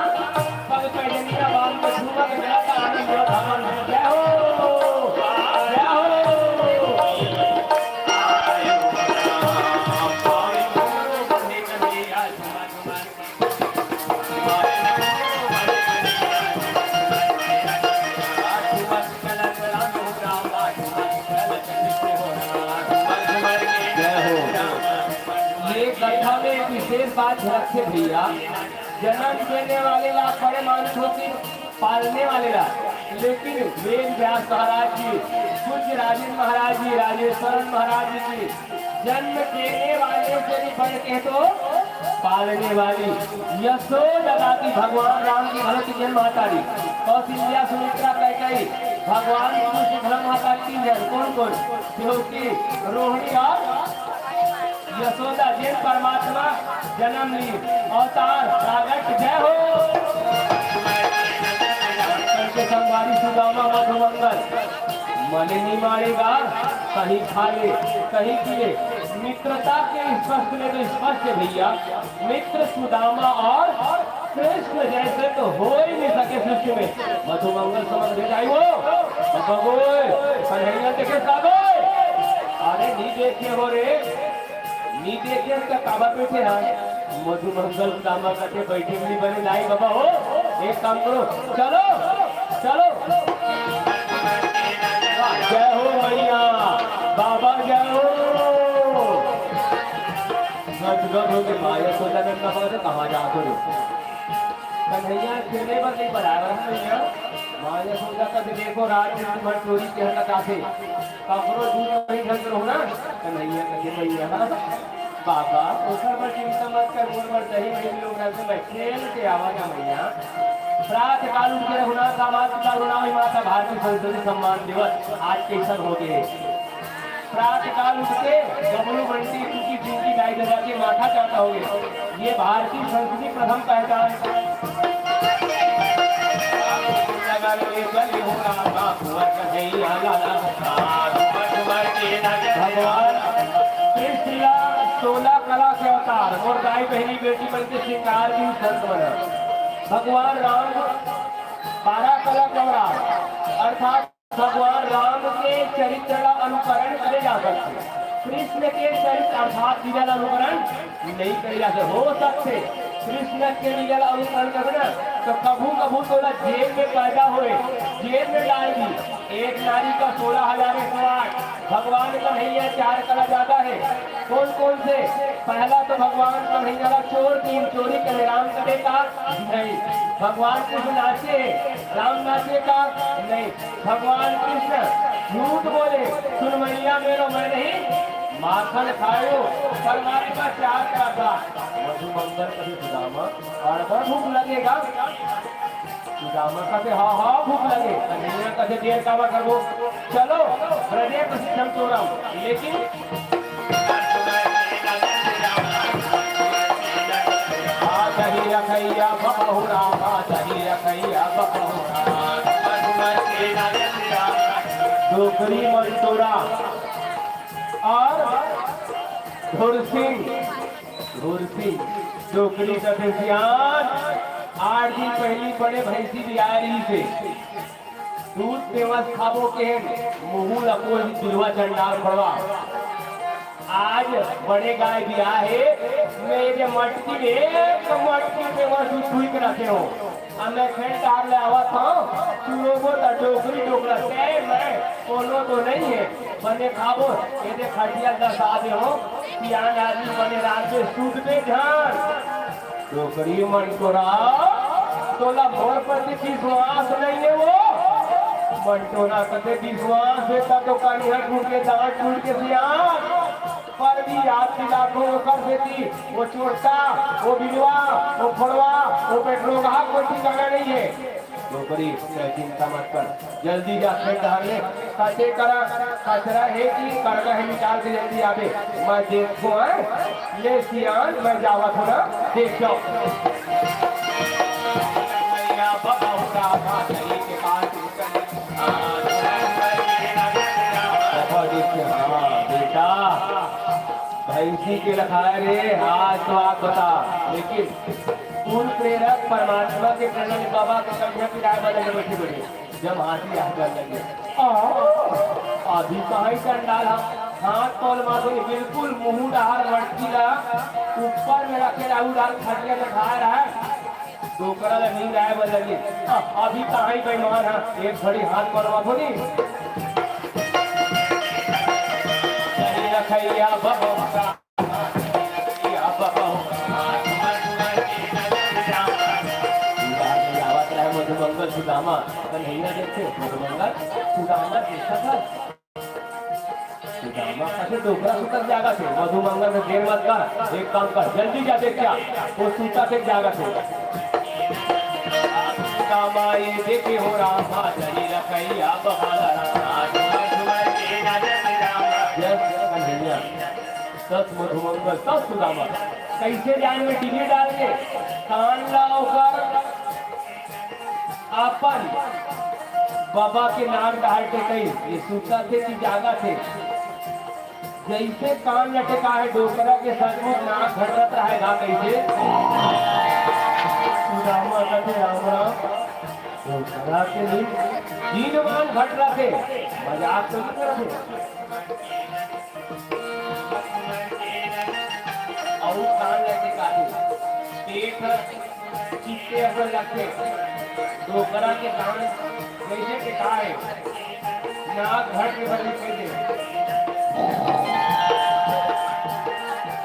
पग पैजनिया बांध के झूमत गया था, आनंद हुआ था मन में। जय हो, जय हो। जय हो। ये कथा में एक विशेष बात झलकथे भैया, जन्म देने वाले ला बड़े मानस होती, पालने वाले ला, लेकिन वेद व्यास महाराज जी, पूज्य राजेंद्र महाराज जी, राजेश्वरन महाराज जी की जन्म देने वाले से भी बढ़ के तो पालने वाली यशोदा दादी, भगवान राम की भरत की जन्म महतारी, कौशल्या, सुमित्रा, कैकेयी, भगवान विष्णु की भरत महतारी, तीन जन। कौन कौन? क्योंकि रोहिणी और यशोदा जेन परमात्मा जन्म ली, अवतार प्रागट। जय हो। शंकर के संगवारी सुदामा मधुमंगल, मने नहीं मारेगा, कहीं खा ले, कहीं पी ले। मित्रता के स्पष्ट ले तो स्पष्ट है भैया, मित्र सुदामा और कृष्ण जैसे तो हो ही नहीं सके सृष्टि में। मधुमंगल समझ में जाई वो, बबा गोय, कन्हैया देखे सागोय। अरे नहीं देखे हो रे, नी देखे त काबर बैठे हा? मधुमंगल सुदामा कथे बैठे भी नहीं बने, नाई बाबा हो, एक काम करो, चलो, चलो। जय हो मैया, बाबा जय हो। गदगद हो के माया सोचा में कहाँ से कहाँ जात हो। कन्हैया खेले बर नहीं बना रहा मैया। माया सोचा कभी देखो रात में तुम्हारी चोरी के हरकत आते। काकरो दूध नहीं ढंग रहो ना, कन्हैया कहे, "भैया, बाबा, ओकर बर चिंता मत कर, मोर बर दही मही लोग रहते, मैं खेल के आवा ना भैया।" प्रात काल उठ के रघुनाथ आवाज का रघुनाथ माता भारती संस्कृति सम्मान दिवस आज कैसन हो गए। प्रात काल उठ के बबलू बंटी टूकी पिंकी दाई ददा के माथा चाटा हो गए। ये भारतीय संस्कृति प्रथम पहचान। भगवान कृष्ण ला सोलह कला के अवतार, मोर दाई बहिनी बेटी मन के श्रृंगार भी संत बना। भगवान राम बारह कला के अवतार, अर्थात भगवान राम के चरित्र ला अनुकरण करे जा सकथे। कृष्ण के चरित्र अर्थात लीला ला अनुकरण नहीं करे जा सकथे। हो सकथे, कृष्ण के लीला ला अनुसरण करबे ना, तो कभू कभू तोला जेल में पैदा होए, जेल में डाल दी। एक नारी का सोलह हजार एक सौ आठ, भगवान कन्हैया चार कला ज्यादा है। कौन कौन से? पहला तो भगवान कन्हैया ला चोर तीन चोरी के राम करे का नहीं, भगवान कृष्ण नाचे, राम नाचे का नहीं। भगवान कृष्ण झूठ बोले, सुन मैया मेरो मैं नहीं माखन खायो, परमात्मा चार का था। मधुमंगल कभी सुदामा, और भूख लगेगा। सुदामा कथे, "हाँ, हाँ, भूख लगे।" कन्हैया कथे, "देर काबर करबो, चलो, ब्रजेश सिद्धम चोरम।" लेकिन आ दही रखैया बबहुरा, आ दही रखैया बबहुरा। डोकरी मंटोरा और धुरसिंग, धुरसिंग, डोकरी कथे सियान, आठ दिन पहिली बड़े भैंसी बियाय रहिसे। दूध पेवस खाबो के मुहू ला कोई बिलवा चंडाल पड़वा। आज बड़े गाय बियाहे, मैं ये मटकी में एक मटकी पेवस दूध हुई के रखे हो। अब मैं खेत डार ले आवत हूँ, तू रोबो त डोकरी डोकरा से मैं कोनो तो नहीं है, बने खाबो, ये दे खटिया दस आ दे हो, सियान आदमी बने रात में सूत दे ध्यान। डोकरी मंटोरा, तोला मोर प्रति विश्वास नहीं है वो। मंटोरा कथे विश्वास है तब तो कनिहा टूट के दांत टूट के सियान। पर भी याद दिला को कर देती, वो चोरता, वो बिलवा, वो फोड़वा, वो पेट्रोल का कोई ठिकाना नहीं है। डोकरी, तैं चिंता मत कर, जल्दी जा खेत डहर ले, कटे करा, कचरा है कि करना है निकाल के जल्दी आबे, मैं देखो, हैं? ले सियान, मैं जावत हूँ ना, देख जाओ। हाँ, बेटा, भैंसी के लखाए रे, आज तो आप बता, लेकिन कुल प्रेरक परमात्मा के प्रेरणा में बाबा के कंठे पिराए वाले में बैठे बैठे जब हाथी आ कर लगे। आ, अभी कहाँ ही चंडाल हा, हाथ कौन मारो, बिल्कुल मुंह डार मटकी ला ऊपर में रखे रहू डार खटिया में खा रहा है, डोकरा ला नींद आए वाला लगे। आ, अभी कहाँ ही बेईमान हा, एक घड़ी हाथ मरवा थोड़ी। अरे रखैया बाबा। आवत रहे मधुमंगल सुदामा, कन्हैया देखे मधुमंगल सुदामा देखा था। सुदामा कथे डोकरा सुतत जागथे, मधुमंगल में देर मत कर, एक काम कर, जल्दी जा देख क्या, वो सुतत हे जागथे। सुदामा ये देखे हो रामा, जनी रखैया बहाला रामा। जय कन्हैया। दस मधुमंगल, दस सुदामा। कैसे जाए में डीजे डाल के कान ला ओकर अपन बाबा के नाक डाल के कही, ये सुतत हे कि जागथे। जैसे कान लटका है डोकरा के, सचमुच नाक घटत रहा है, कैसे? सुदामा कथे, "राम राम।" डोकरा के दिन, दिन मान घट रहा थे, मजाक तो नहीं करते। अउ कान लटका के, पेट चित्ते असन लगथे। डोकरा के कान जैसे के काय, नाक घट के बदली कर दे।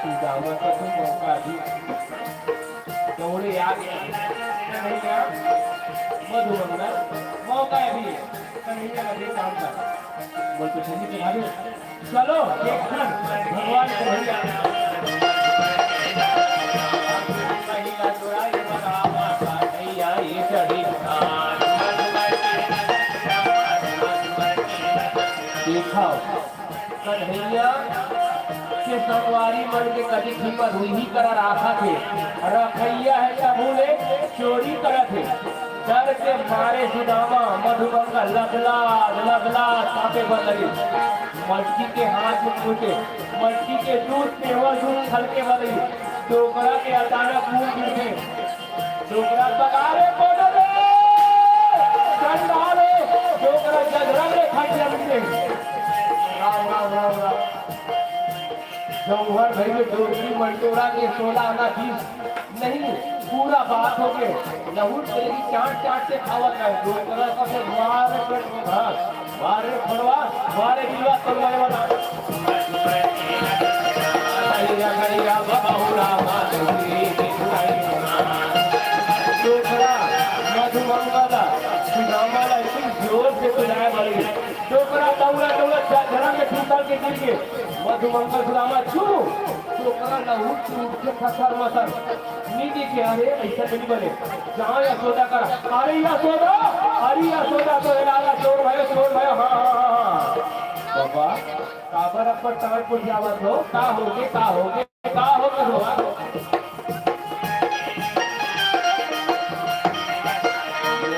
सुदामा का तो मौका भी दौड़े आ गया। कन्हैया, मधुमंगल, मौका है भी। कन्हैया का भी काम कर। बोल तो छंदी के भाभी। चलो, एक क्षण भगवान कन्हैया। देखो, कन्हैया के संगवारी मन के कतिक हिम्मत हुई ही करा राखा थे। रखैया है तभू ले चोरी करत हे। डर के मारे सुदामा मधुमंगल लदलाद, लदलाद कांपे बर लगे। मटकी के हाथ में छूटे, मटकी के दूध पेवर दूध छलके बर लगे। डोकरा के अचानक मुंह गिरथे। डोकरा पका रे, बोलो रे, चंडाल रे, डोकरा जगरम रे, खटिया मिटे। राम, राम, राम, राम। जौहर भाई में डोकरी मंटोरा के सोलह आना बीस नहीं। होगे, लहू तेरी चाट चाट के खावत रहे। डोकरा का से वाह रे पेट में घास, वाह रे फड़वा, वाह रे बिलवा, तोर मरे वाला। गैया, गैया, बबहुरा, माधुरी, मिठाई। डोकरा, मधुमंगल, सुदामा ला इतनी जोर से पिलाए वाली। डोकरा दौड़ा, दौड़ा, झ-, झरन के टूटल के गिर के। मधुमंगल सुदामा छू, डोकरा लहू टूट के फसर मसर। नी देखे, अरे, ऐसा तो नहीं बने। जहाँ यशोदा कर, अरे यशोदा, अरे यशोदा, तो लाला चोर भयो, चोर भयो, हाँ, हाँ, हाँ, हाँ। बाबा, काबर अब्बड़ टांट पुरजावत हो? का होगे, का होगे, का होगे हो?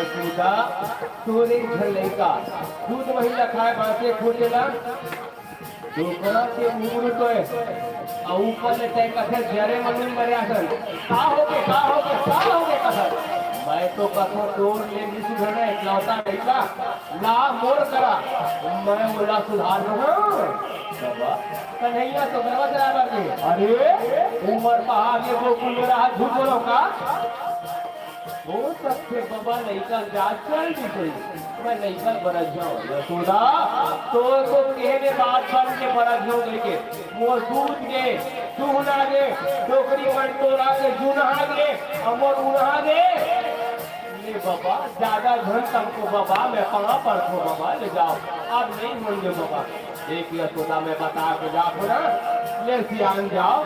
यशोदा, तोरे घर लइका, दूध मही ला खाए बांचे खोजे ला, डोकरा के उम्र तो है, अउ ऊपर ले तय कथे जरे मनुन मर्या सन। का होगे, का होगे, का होगे कथन? मैं तो कथों तोर ले भी सुधरना एकलौता लइका, ला मोर करा, मैं ओला सुधार दूंगा। बाबा, कन्हैया तो गरवा चला बर गे। अरे, उमर पहाड़ के गोकुल में रहा, झूठ बोलो का? हो सकथे बबा लइका जात चल दिस होही, मैं लइका बरत जाओं। यशोदा, तो, तो केहे ले बात बन के बरत जाओं कहिके, मोर दूध गे, चूहना गे, डोकरी मन टोरा के जुनहा गे, अउ मोर उनहा गे। ले बबा, जादा झन तमको बबा, मैं पाँव परथों बबा, ले जाओ, अब नहीं होंगे बबा। एक यशोदा मैं बता के जात हों ना, ले सियान जाओ।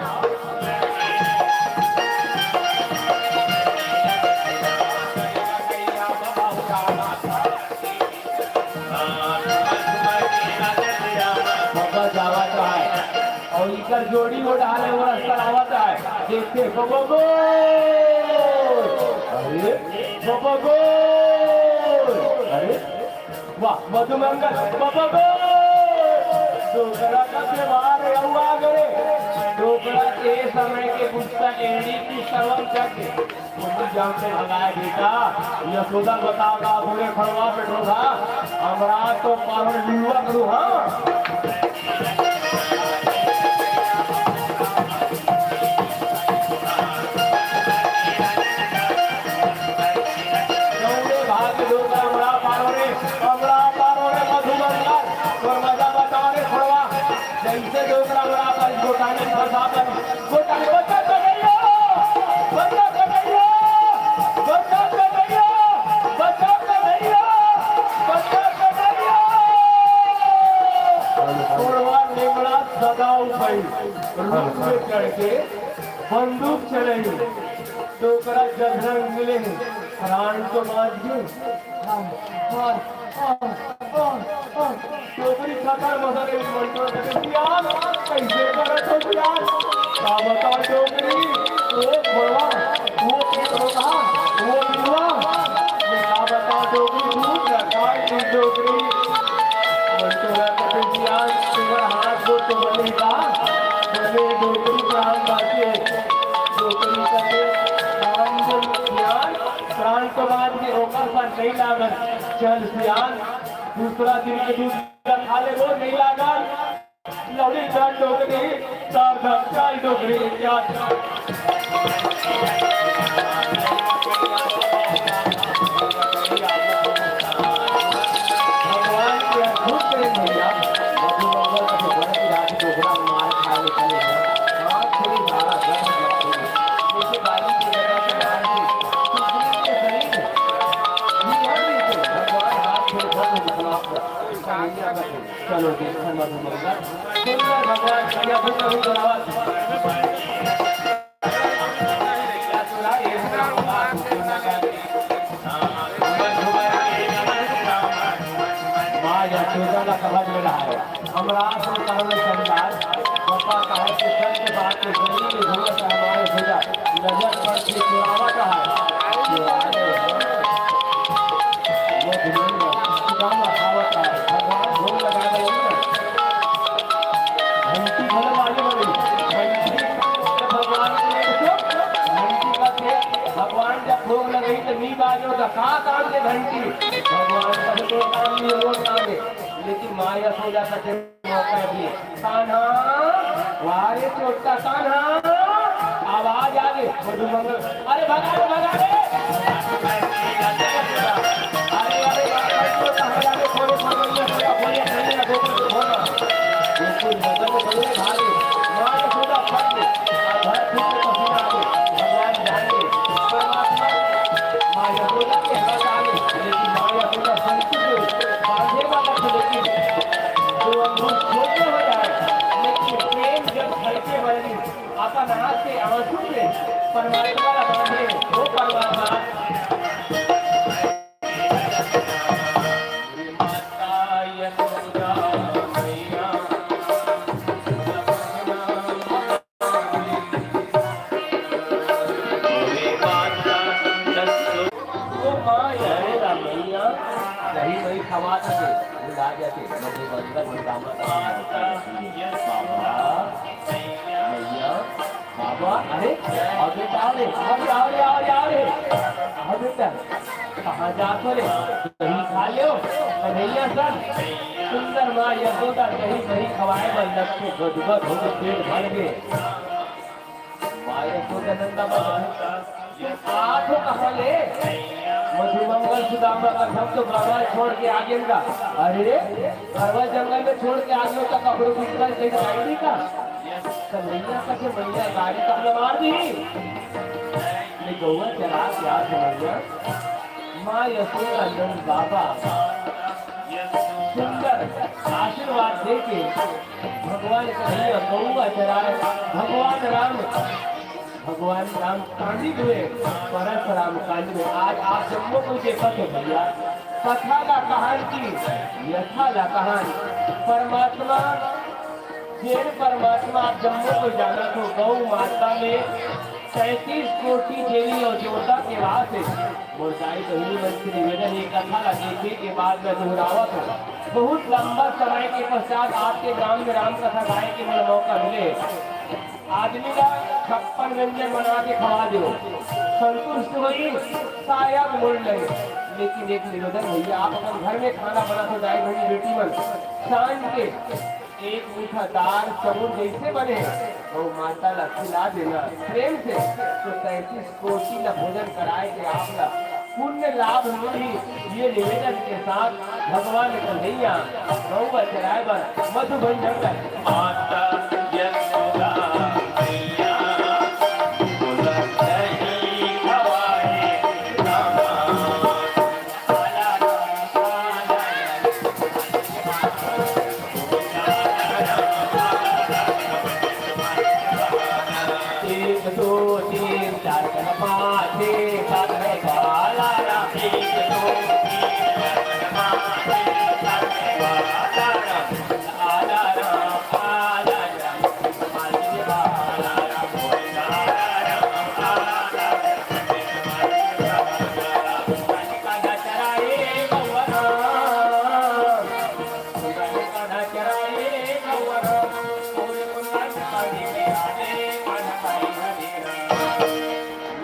बबा जावत है, अउ इकर जोड़ी वो डाले, वो रस्ता आवत है। देखते, बबा गो, अरे, बबा गो, अरे, वाह, मधुमंगल, बबा गो! डोकरा का त्योहार अउ आ गे। डोकरा के समय के गुस्सा एड़ी की शर्म करके। तुम जान से भगाए बेटा, यशोदा बता का बोले खड़वा पे ठोका, हमरा तो पावर लुआ करू, हाँ। जौने भाग डोकरा अमरा पारो रे, अमरा पारो रे मधुमंगल, तोर मजा बता रे खोड़वा। जैसे डोकरा अमरा पर गोटानी फंसा कर, गोटानी बचा कर गइयो, बचा कर गइयो, बचा कर गइयो, बचा कर गइयो, बचा कर गइयो। खोड़वा निमड़ा सदा उपाई, रूख में चढ़ के बंदूक चलाई। डोकरा जधरंग मिले हे, प्राण तो बाँच गे। हाँ, हाँ, हाँ, हाँ, हाँ। डोकरी खतर मसर एक मंत्र करे, "सियान, कैसे करत हो सियान?" का बता डोकरी, वो घोड़ा, वो पिपरा, वो बिलवा। मैं का बता डोकरी, तू क्या खाए थी डोकरी? मंत्र करे, "सियान, तेरा हाथ वो तो बनेगा, बने डोकरी प्राण बाँचे।" डोकरी कथे, "राम जब सियान, प्राण तो बाँच गे, ओकर पर नहीं लागत। चल सियान, दूसरा दिन के दूध खा ले, वो नहीं लागत।" लौड़ी का डोकरी, सावधान, चल डोकरी, याद। भगवान के अद्भुत प्रेम भैया, मधुमंगल का भगवान की रात डोकरा मार खाए निकले हैं। हाथ थोड़ी धारा, दस हाथ थोड़ी। जैसे बाली के लगा के मार दी। तो शरीर के शरीर है। ये है नहीं तो भगवान हाथ थोड़े बंद हो गए, समाप्त कर। कन्हैया का खेल। चलो देखो मधुमंगल। सुंदर भगवान कन्हैया भूत रूप धरावत। माँ यशोदा का समझ में रहा है। हमरा से कारण संसार, पापा कहे कि सत्य बात के गली में घूमत हमारे भैया नजर पर से चुरावत है। वो दुनिया में कितना खावत है, भगवान भोग लगा रहे हैं ना। घंटी भले वाली बनी, घंटी जब भगवान के लिए तो घंटी का थे, भगवान जब भोग लगाई तो नी बाजो तो का काम के घंटी? भगवान का तो काम नहीं, वो काम है। लेकिन माँ यशोदा का मौका दिए। कान्हा, वाह रे चोट्टा कान्हा, आवाज आ गई, मधुमंगल, अरे भगा रे, भगा रे, परमात्मा ला बांधे, वो परमात्मा। माता यशोदा मैया, वो माँ यशोदा मैया, कहीं वही खवात के, वो ला जाते, मजे बंदर, वो दामा, बाबा, मैया, बाबा, अरे, अबे का रे, अरे, अरे, अरे, अरे, अबे का, कहाँ जात हो रे? दही खा लो, कन्हैया सन। सुंदर माँ यशोदा दही, दही खवाए बर लगथे, गदगद हो के पेट भर गे। माँ यशोदा नंदा बाबा, तुम आत हो कहाँ ले? मधुमंगल सुदामा का सब तो गंवा छोड़ के आ गेन का। अरे, गंवा जंगल में छोड़ के आ गेन का, कपड़ों की तरह कहीं जाएगी का? कन्हैया कथे, "मैया, गारी त हमला मार दिही।" ले गौवा चरा के आत हे मैया। माँ यशोदा नंद बाबा सुंदर आशीर्वाद देके भगवान कन्हैया गौवा चराए, भगवान राम, भगवान राम कांडी हुए, परस राम कांड में। आज आप जम्मो कोई देखत हो भैया, कथा ला कहान की, यथा ला कहान। परमात्मा जेन परमात्मा आप जम्मो को जानत हो, गौ माता में तैंतीस कोटि देवी अउ देवता के वास हे। मोर दाई बहिनी मन से निवेदन, ये कथा ला देखे के बाद मैं दोहरावत हूँ। बहुत लंबा समय के पश्चात आपके ग्राम में राम कथा गाए के मोला मौका मिले। आदमी ला छप्पन व्यंजन बना के खवा दो, संतुष्ट होही, शायद मुड़ ले। लेकिन एक निवेदन भैया, आप अपन घर में खाना बनात हो, दाई बहिनी बेटी मन, सांझ के एक मुठा दार चाउर जैसे बने, वो माता ला खिला देना प्रेम से, तो तैंतीस कोटि ला भोजन कराए के आप ला पुण्य लाभ मिलही। ये निवेदन के साथ भगवान कन्हैया गौवा चराए बर मधुबन जंगल। माता यशोदा मैया, बोला दही खवाए रामा। एक, दो, तीन, चार, पाँच, छः, सात, आठ, बाला राम। एक, दो, तीन, चार, पाँच, छः, सात, आठ, बाला राम। आला राम, आला राम, आला राम, आला राम, आला राम।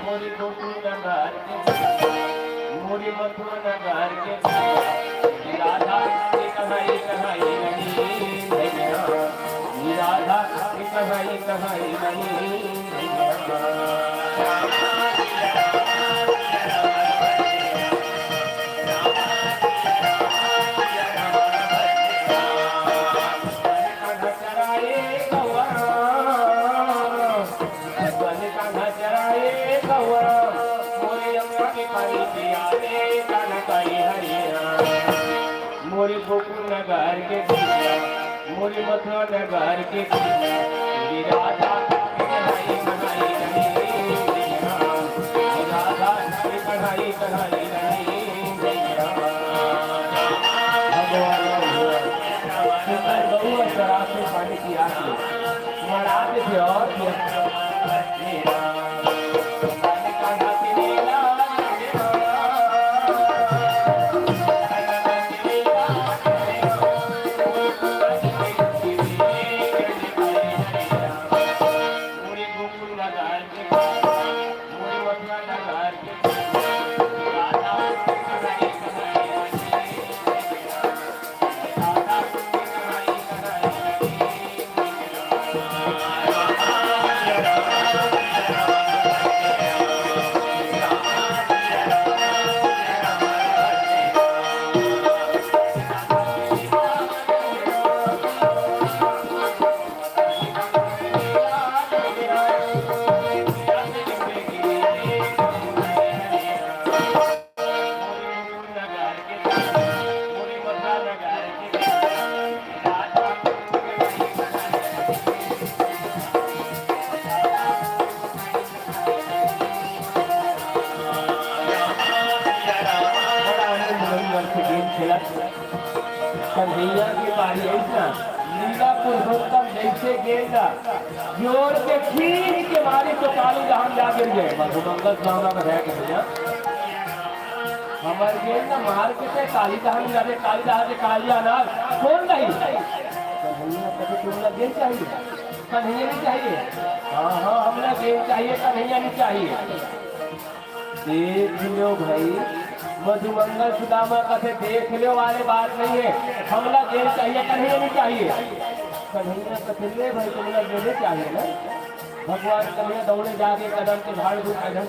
मोरी गोकुल नगर के, मोरी मथुरा नगर के, राधा के कहाई कहाई नहीं भैया, राधा के कहाई कहाई नहीं भैया। बन कान्हा चराए गौरा, मोरे अम्मा के पानी पिया रे, कान्हा करी हरिया। मोरे गोकुल नगर के बिटिया, मोरे मथुरा नगर के बिटिया, मेरी राधा की कढ़ाई कढ़ाई रही, मेरी राधा की कढ़ाई कढ़ाई रही। भगवान का हुआ। सुंदर गौआ चरा के पानी पिया के मरा देथे और कन्हैया के बारी अइसना, लीला पुरुषोत्तम जइसे गेंद जोर के खींच के मारे तो काली दहन जा गिर गए। मधुमंगल सुदामा का है कन्हैया, हमर गेंद मार के ते काली दहन जा रे, काली दहन के काली अनार कौन रही? कन्हैया कथे तुमला गेंद चाहिए, कन्हैया नहीं चाहिए। हाँ, हाँ, हमला गेंद चाहिए, कन्हैया नहीं चाहिए। देख लो भाई, मधुमंगल सुदामा कथे देख लो वाले बात नहीं है, हमला गेंद चाहिए, कन्हैया नहीं चाहिए। कन्हैया कथे ले भाई, तुमला गेंद चाहिए ना। भगवान कन्हैया दौड़े जाके कदम के झाड़ फूक कदम।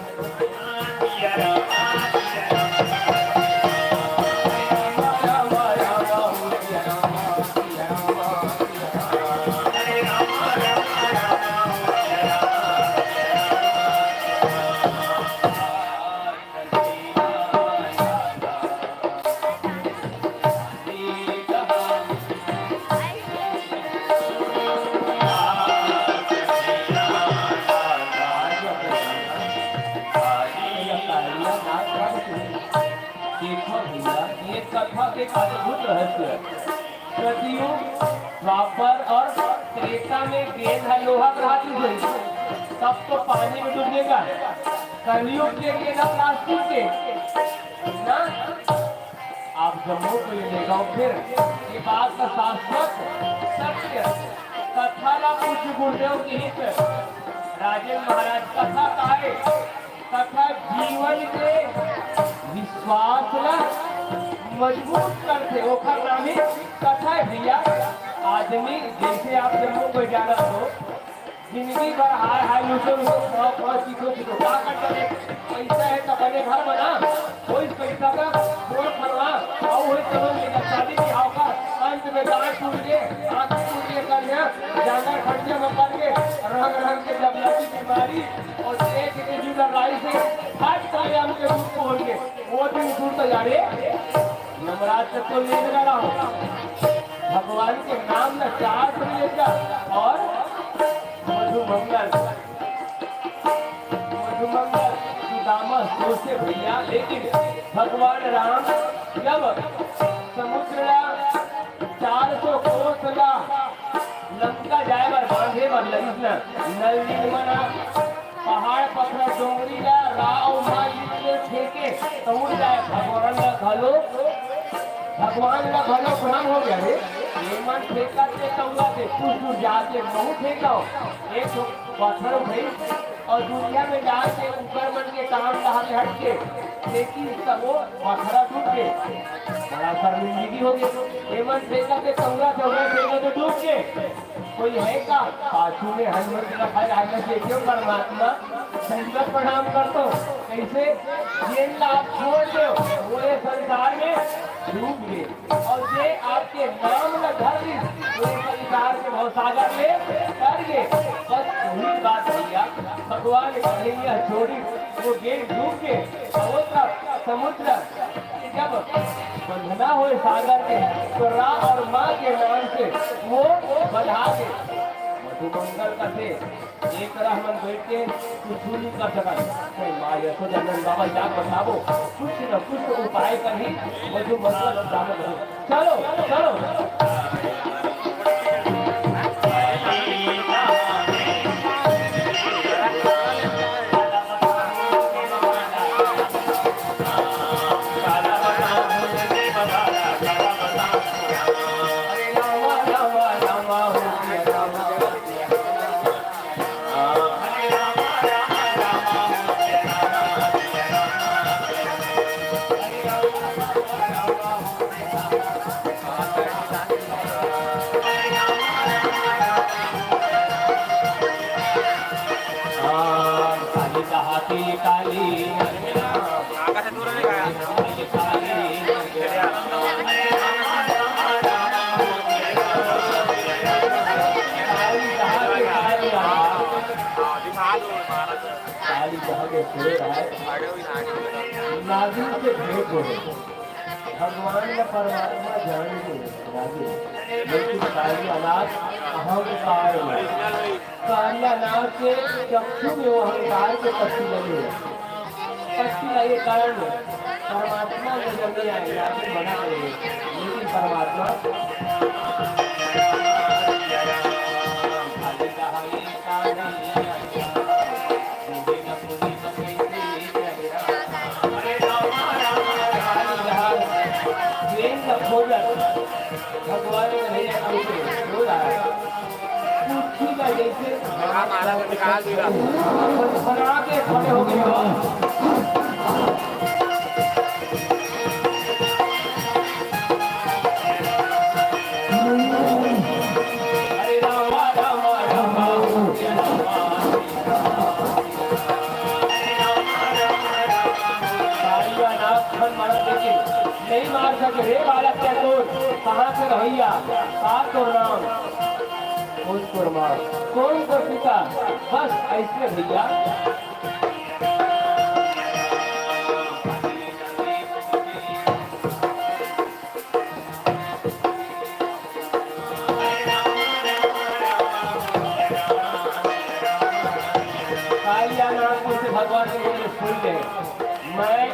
देखो भैया, ये कथा के एक अद्भुत रहस्य है। सतयुग, द्वापर और त्रेता में गेंद ह लोहा के हाथ में गई, तब तो पानी में डूबने का। कलयुग के गेंद ह प्लास्टिक के ना। आप जम्मो को ये लेगा फिर ये बात का शाश्वत सत्य। कथा ला पूज्य गुरुदेव की ही राजेंद्र महाराज कथा काय तथा जीवन के विश्वास ला मजबूत करथे, ओखर नाम ही कथा हे भैया। आदमी जैसे आप जम्मो कोई जानत हो, जिंदगी भर हाय हाय लूटो लूटो, खाओ खाओ, चीखो चीखो, का करता रे? पैसा हे त बने घर बना, वही पैसा का बोर फरवा, अउ वही करो मेरा शादी बिहाव का, अंत में दांत टूट गए, आंख टूट गए, कर गया, ज्यादा खर्चे में पड़ गए, रंग रंग के जब लगी बीमारी, और एक एक जुदा लाई से हर काया के रूप को होंगे। वो दिन दूर तो यारे, यमराज से तो लेने लगा हो। भगवान के नाम में चार दिन लेकर और मधुमंगल, मधुमंगल सुदामा सोचे भैया, लेकिन भगवान राम जब समुद्र चार सौ कोस ला लंका जाए बर बांधे बर लगिस न, नल नींद मन ह पहाड़ पथरा डोंगरी ला राव माई के फेंके तउर जाए। भगवान ला घलो, भगवान ला घलो भ्रम हो गया रे। ये मन फेंकत के तउरा दे, कुछ दूर जाके महू फेंको। एक ठो पत्थर उठाई और दुनिया में जाके ऊपर मन के काम कहा के हट के फेंकी, तब वो पत्थरा टूट के बड़ा शर्मिंदगी हो गया। ये मन फेंकत के तउरा, तउरा फेंकत के डूब के कोई है का? पाछू में हनुमंत रखा जाने से क्यों परमात्मा दंडवत प्रणाम कर दो। कैसे? जेन ला आप छोड़ दो, वो ये संसार में डूब गए, और जे आपके नाम ला धर ली, वो ये संसार के भवसागर में तर गए। बस वही बात भैया, भगवान कन्हैया छोड़ी, वो गेंद डूब गए, और तब समुद्र जब बंधना होए सागर के, तो रा और माँ के नाम से वो बंधा दे। मधुमंगल कथे, एक रह मन बैठ के कुछ नहीं कर सकत। कोई माँ यशोदा नंद बाबा जाके बताबो, कुछ न कुछ तो उपाय करही। मधुमंगल जाने लगे। चलो, चलो। काली जहाँ के पेड़ है, नागिन के भेंट हो गए। भगवान या परमात्मा जान के नागिन, लेकिन कालियानाथ अहंकार में, कालियानाथ के चक्षु में वो अहंकार के पट्टी लगे हुए, पट्टी लगे कारण में परमात्मा में जब नहीं आएगा, फिर बना करेंगे। लेकिन परमात्मा प्रेम का खोजत भगवान कन्हैया कैसे हो रहा है? पृथ्वी का जैसे बना के खड़े हो गए हो। हरे रामा, रामा, रामा, हरे रामा। कालिया नाग फन मारत देखे, नहीं मार सके। हे बालक, तैं कोन? कहाँ के रहइया? का तोर नाम? कोन तोर माँ? कोन तोर पिता? बस ऐसे भैया। कालिया नाग से भगवान के बोले, सुन ले, मैं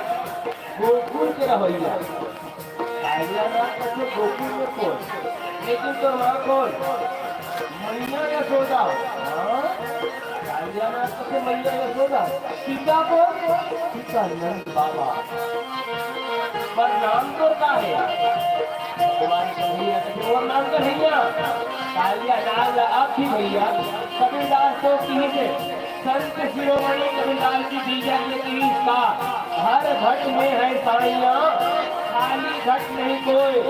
गोकुल के रहइया। कालिया नाग कथे, गोकुल में कोन? लेकिन तोर माँ कोन? मैया यशोदा। हाँ? कालिया नाग कथे, मैया यशोदा। पिता कोन? पिता नंद बाबा। पर नाम तोर का हे? भगवान कन्हैया कथे, मोर नाम कन्हैया। कालिया नाग ला अब भी भैया, कबीरदास तो किहिस हे, संत शिरोमणि कबीरदास जी बीजा के तीस का, हर घट में है साइयां, खाली घट नहीं कोई,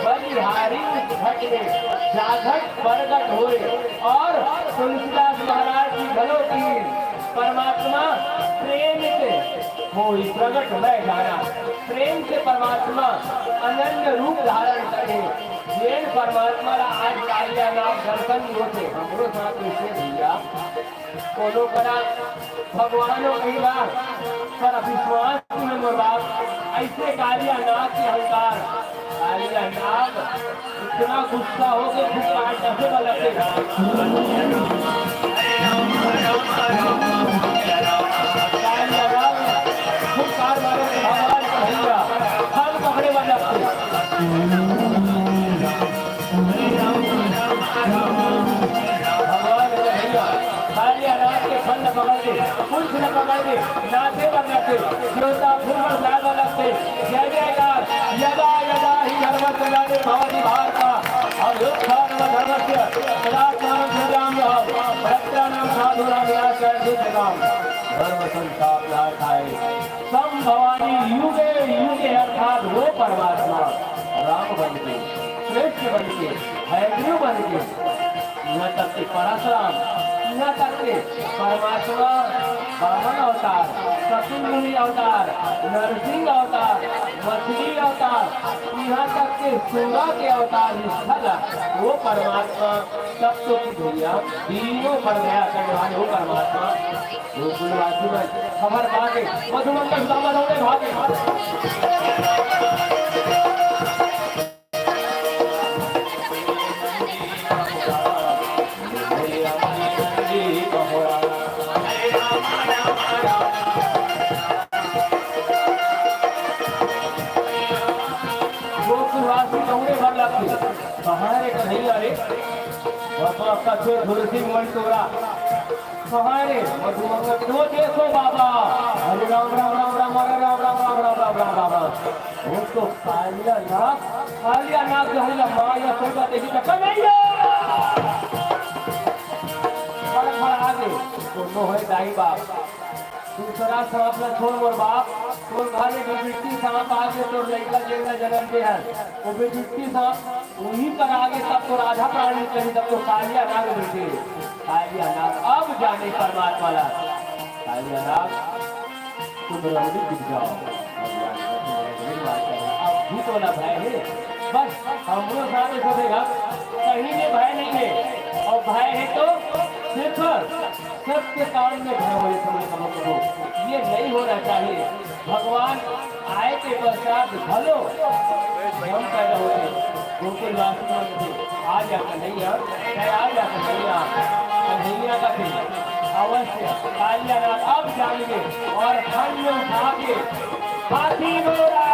बलिहारी उस घट में, जाघट परगट होए। और तुलसीदास महाराज जी घलो की परमात्मा प्रेम से होई प्रगट मैं जाना, प्रेम से परमात्मा अनन्य रूप धारण करे। जेन परमात्मा ला आज कालिया नाग दर्शन नहीं होते, हमरो साथ कैसे भैया? कोनो करा भगवानो कहिला, पर विश्वास में मोर बाप, ऐसे कालिया नाग के अहंकार। कालिया नाग इतना गुस्सा हो के फुटकार डसे वाला के। कालिया नाग फुटकार मारे, भगवान कन्हैया फन पकड़े वाला के। भगवान कन्हैया, कालिया नाग के फन पकड़ के, कुछ न पकड़ के, नाचे बजाते, देवता फूल बरसाए वाला के, जय जयकार, यदा यदा ही धर्मस्य ग्लानिर्भवति भारत, अभ्युत्थानमधर्मस्य, तदात्मानं सृजाम्यहम्, भ्रष्टानां साधूनां विनाशाय सिद्ध्यताम्। धर्म संस्थापनार्थाय संभवामि युगे युगे, अर्थात वो परमात्मा राम बन के, कृष्ण बन के, हयग्रीव बन के, इहाँ तक के परशुराम, इहाँ तक के परमात्मा वामन अवतार, कपिल मुनि अवतार, नरसिंह अवतार, मछली अवतार, इहाँ तक के सूरा के अवतार निष्ठा ला वो परमात्मा। तब तो कि भैया, तीनों पर दया करने वाले वो परमात्मा। गोकुलवासी मन खबर पाके मधुमंगल सुदामा दौड़े भागे। गोकुलवासी दौड़े बर लगथे, कहाँ रे कन्हैया रे? बाबा कथे धुरसिंह मंटोरा। कहाँ रे? मधुमंगल, जो देखो बाबा। हरे राम, राम, राम, राम, हरे राम, राम, राम, राम, राम, राम, राम। वो तो कालिया नाग, कालिया नाग जो है ना, माँ यशोदा देखी तो कन्हैया। बड़ा, बड़ा आगे। दोनों है दाई बाप। दूसरा सांप ला छोड़ मोर बाप, तोर घर में बिबिट्टी सांप आगे तोर लइका जेन ला जन्म दे हस, वो बिबिट्टी सांप उही पर आगे तब तो राधा प्राणी कही, तब तो कालिया नाग बैठे। कालिया नाग अब जाने परमात्मा ला। कालिया नाग, तुम रौदी गिर जाओ। अब भी तो ना भय है, बस हमरो साथ ऐसा देगा, कहीं में भय नहीं है, और भय है तो सिर्फ सत्य काम में भय होए समय करो करो, ये नहीं होना चाहिए। भगवान आए के पश्चात घलो भ्रम पैदा होथे। गोकुलवासी मन कथे, "आ जा कन्हैया, तैं आ जा कन्हैया।" कन्हैया कथे, "अवश्य, कालिया नाग अब जान ले।" और फन में उठा के हाथी घोड़ा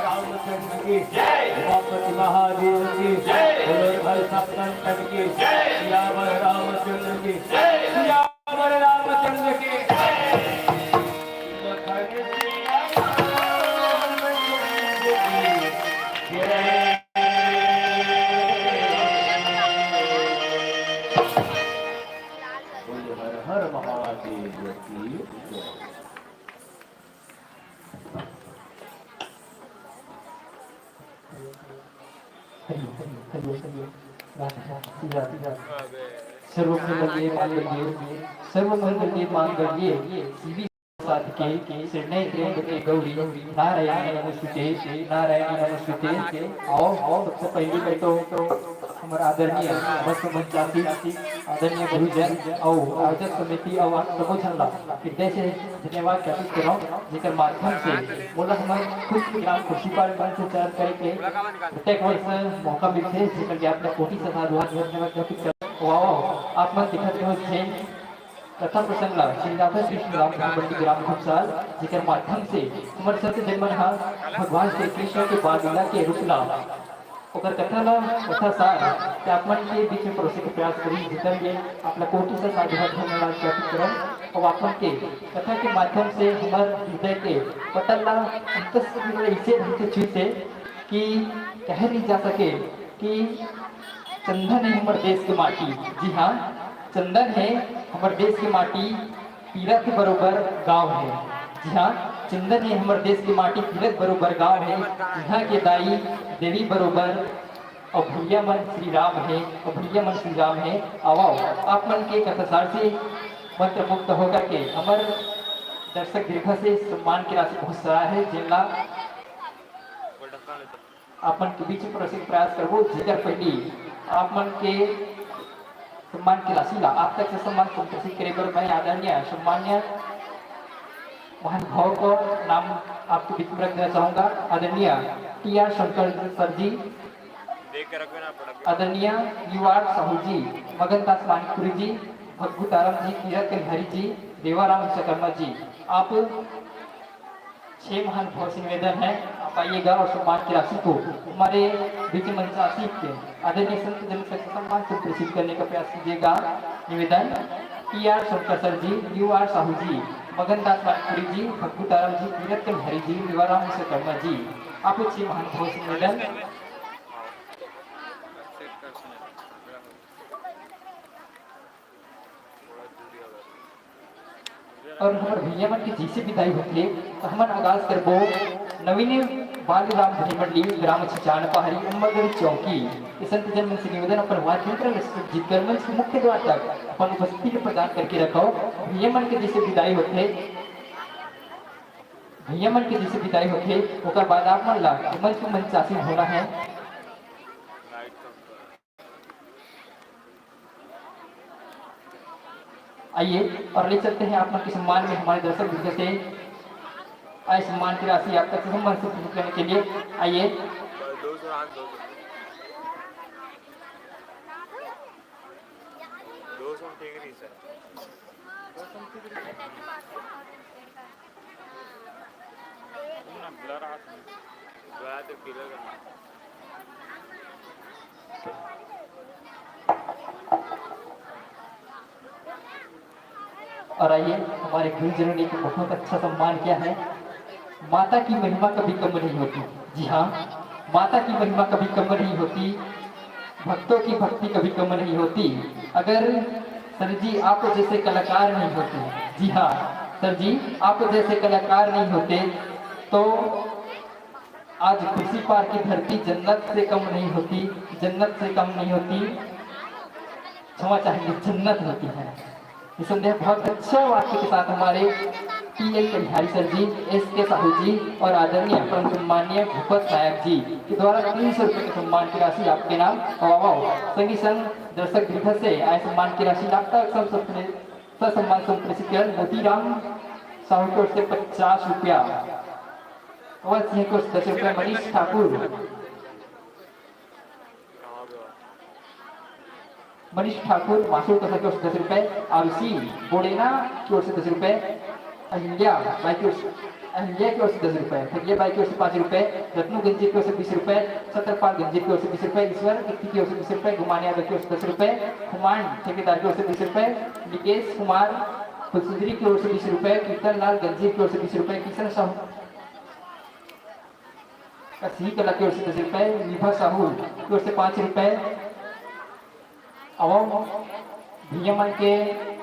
रामचंद्र की, उमापति महादेव की, बोलो भाई सप्तम की, सियावर रामचंद्र की, सियावर रामचंद्र की। बोलो हर हर महादेव की जय। सर्वमंगल मांगल्ये, सर्वमंगल मांगल्ये, शिवे साधके शरणे त्र्यंबके गौरी नारायणी नमोस्तुते, नारायणी नमोस्तुते। आओ, आओ, सबसे पहले मैं तो हमर आदरणीय भक्त मंचासीन, आदरणीय गुरुजन अउ आयोजक समिति अउ आप सबो झन ला हृदय से धन्यवाद ज्ञापित करौं, जेकर माध्यम से मोला हमर खुद के ग्राम खुर्सीपार मंच संचालन करे के प्रत्येक वर्ष मौका मिलथे, जेकर लिए आपला कोटि से साधुवाद धन्यवाद ज्ञापित करौं। वाह, वाह, आप मन दिखत रहो, जय कथा प्रसंग ला श्री राधा कृष्ण राम धर्मपंडी ग्राम घुमसाल, जेकर माध्यम से हमर संत जन मन ह भगवान श्री कृष्ण के बाल लीला के रूप ला, ओकर कथा ला, कथा सार के आप मन के बीच में परोसे के प्रयास करी, जेकर लिए आप ला कोटि से साधुवाद धन्यवाद ज्ञापित करन। अउ आप मन के कथा के माध्यम से हमर हृदय के पटल ला अंतस से अइसे ढंग से छुइसे कि कहे नहीं जा सके कि चंदन हे हमर देश के माटी। जी हाँ, चंदन हे हमर देश के माटी, तीरथ बरोबर गाँव हे। जी हाँ, चंदन हे हमर देश के माटी, तीरथ बरोबर गाँव हे। इहाँ के दाई देवी बरोबर अउ भैया मन श्री राम हे, अउ भैया मन श्री राम हे। आवव, आप मन के कथासार से मंत्रमुग्ध होकर के हमर दर्शक दीर्घा से सम्मान के राशि बहुत सारा हे, जेन ला आप मन के बीच में परोसे के प्रयास करबो, जेकर पहली आप मन के सम्मान के राशि ला आप तक से सम्मान संप्रेषित करे बर मैं आदरणीय सम्मान्य महानुभाव को नाम आपके बीच में रख देना चाहूंगा। आदरणीय टी आर शंकर सर जी, आदरणीय यू आर साहू जी, मगन दास मानिकपुरी जी, भग्गू तारम जी, तीरथ कलिहारी जी, देवाराम विश्वकर्मा जी, आप छह महानुभाव से निवेदन है, आप आइएगा और सम्मान की राशि को हमारे बीच मंचासीन के आदरणीय संत जन तक सम्मान से प्रेषित करने का प्रयास कीजिएगा। निवेदन, T R Shankar sir ji, U R Sahu ji, Magan Das Manikpuri जी, भग्गू तारम जी, तीरथ कलिहारी जी, देवाराम विश्वकर्मा जी, आप छह महानुभाव से निवेदन। और हमर भैया मन के जैसे विदाई होथे, तो हमन आगाज करबो नवीन बाल राम भजन मंडली, ग्राम छिछान पहाड़ी, अम्बरगढ़ चौकी। ये संत जन मन से निवेदन, अपन वाद्य यंत्र ल सुसज्जित कर मंच के मुख्य द्वार तक अपन उपस्थिति ल प्रदान करके रखो। भैया मन के जैसे विदाई होथे, भैया मन के जैसे विदाई होथे, ओकर बाद आप मन ला मंच के मंचासीन होना है। आइए और ले चलते हैं आप मन के सम्मान में हमारे दर्शक वृंद से आए सम्मान की राशि आप तक सम्मान से पूर्ण करने के लिए। आइए। दो सौ, हाँ, दो सौ। दो सौ ठीक नहीं सर। और आइए, हमारे गुरुजनों ने एक बहुत अच्छा सम्मान किया है। माता की महिमा कभी कम नहीं होती। जी हाँ, माता की महिमा कभी कम नहीं होती, भक्तों की भक्ति कभी कम नहीं होती। अगर सर जी आप जैसे कलाकार नहीं होते, जी हाँ सर जी, आप जैसे कलाकार नहीं होते तो आज खुर्सीपार की धरती जन्नत से कम नहीं होती, जन्नत से कम नहीं होती, क्षमा चाहेंगे, जन्नत होती है। निसंदेह बहुत अच्छा वाक्य के साथ हमारे टी एल कलिहारी सर जी, एस के साहू जी और आदरणीय परम सम्माननीय भूपत नायक जी के द्वारा तीन सौ रुपये के सम्मान की राशि आपके नाम। वाह, वाह। संगी संग दर्शक दीर्घा से आए सम्मान की राशि लाभ तक सब सपने ससम्मान संप्रेषित कर मोतीराम साहू की ओर से पचास रुपया, कंवल सिंह की ओर से दस रुपया, मनीष ठाकुर, मनीष ठाकुर मासूर कसा की ओर से दस रुपए, आरुषि बोडेना की ओर से दस रुपए, अहिल्या बाई की ओर से, अहिल्या की ओर से दस रुपए, फरिया बाई की ओर से पाँच रुपए, रत्नू गंजीर की ओर से बीस रुपए, सत्रपाल गंजीर की ओर से बीस रुपए, ईश्वर गिट्टी की ओर से बीस रुपए, गुमान यादव की ओर से दस रुपए, हुमान ठेकेदार की ओर से बीस रुपए, निकेश कुमार फुलसुंदरी की ओर से बीस रुपए, कीर्तन लाल गंजीर की ओर से बीस रुपए, किशन साहू कसी कला की ओर से दस रुपए, विभा साहू की ओर से पाँच रुपए। अब भैया मन के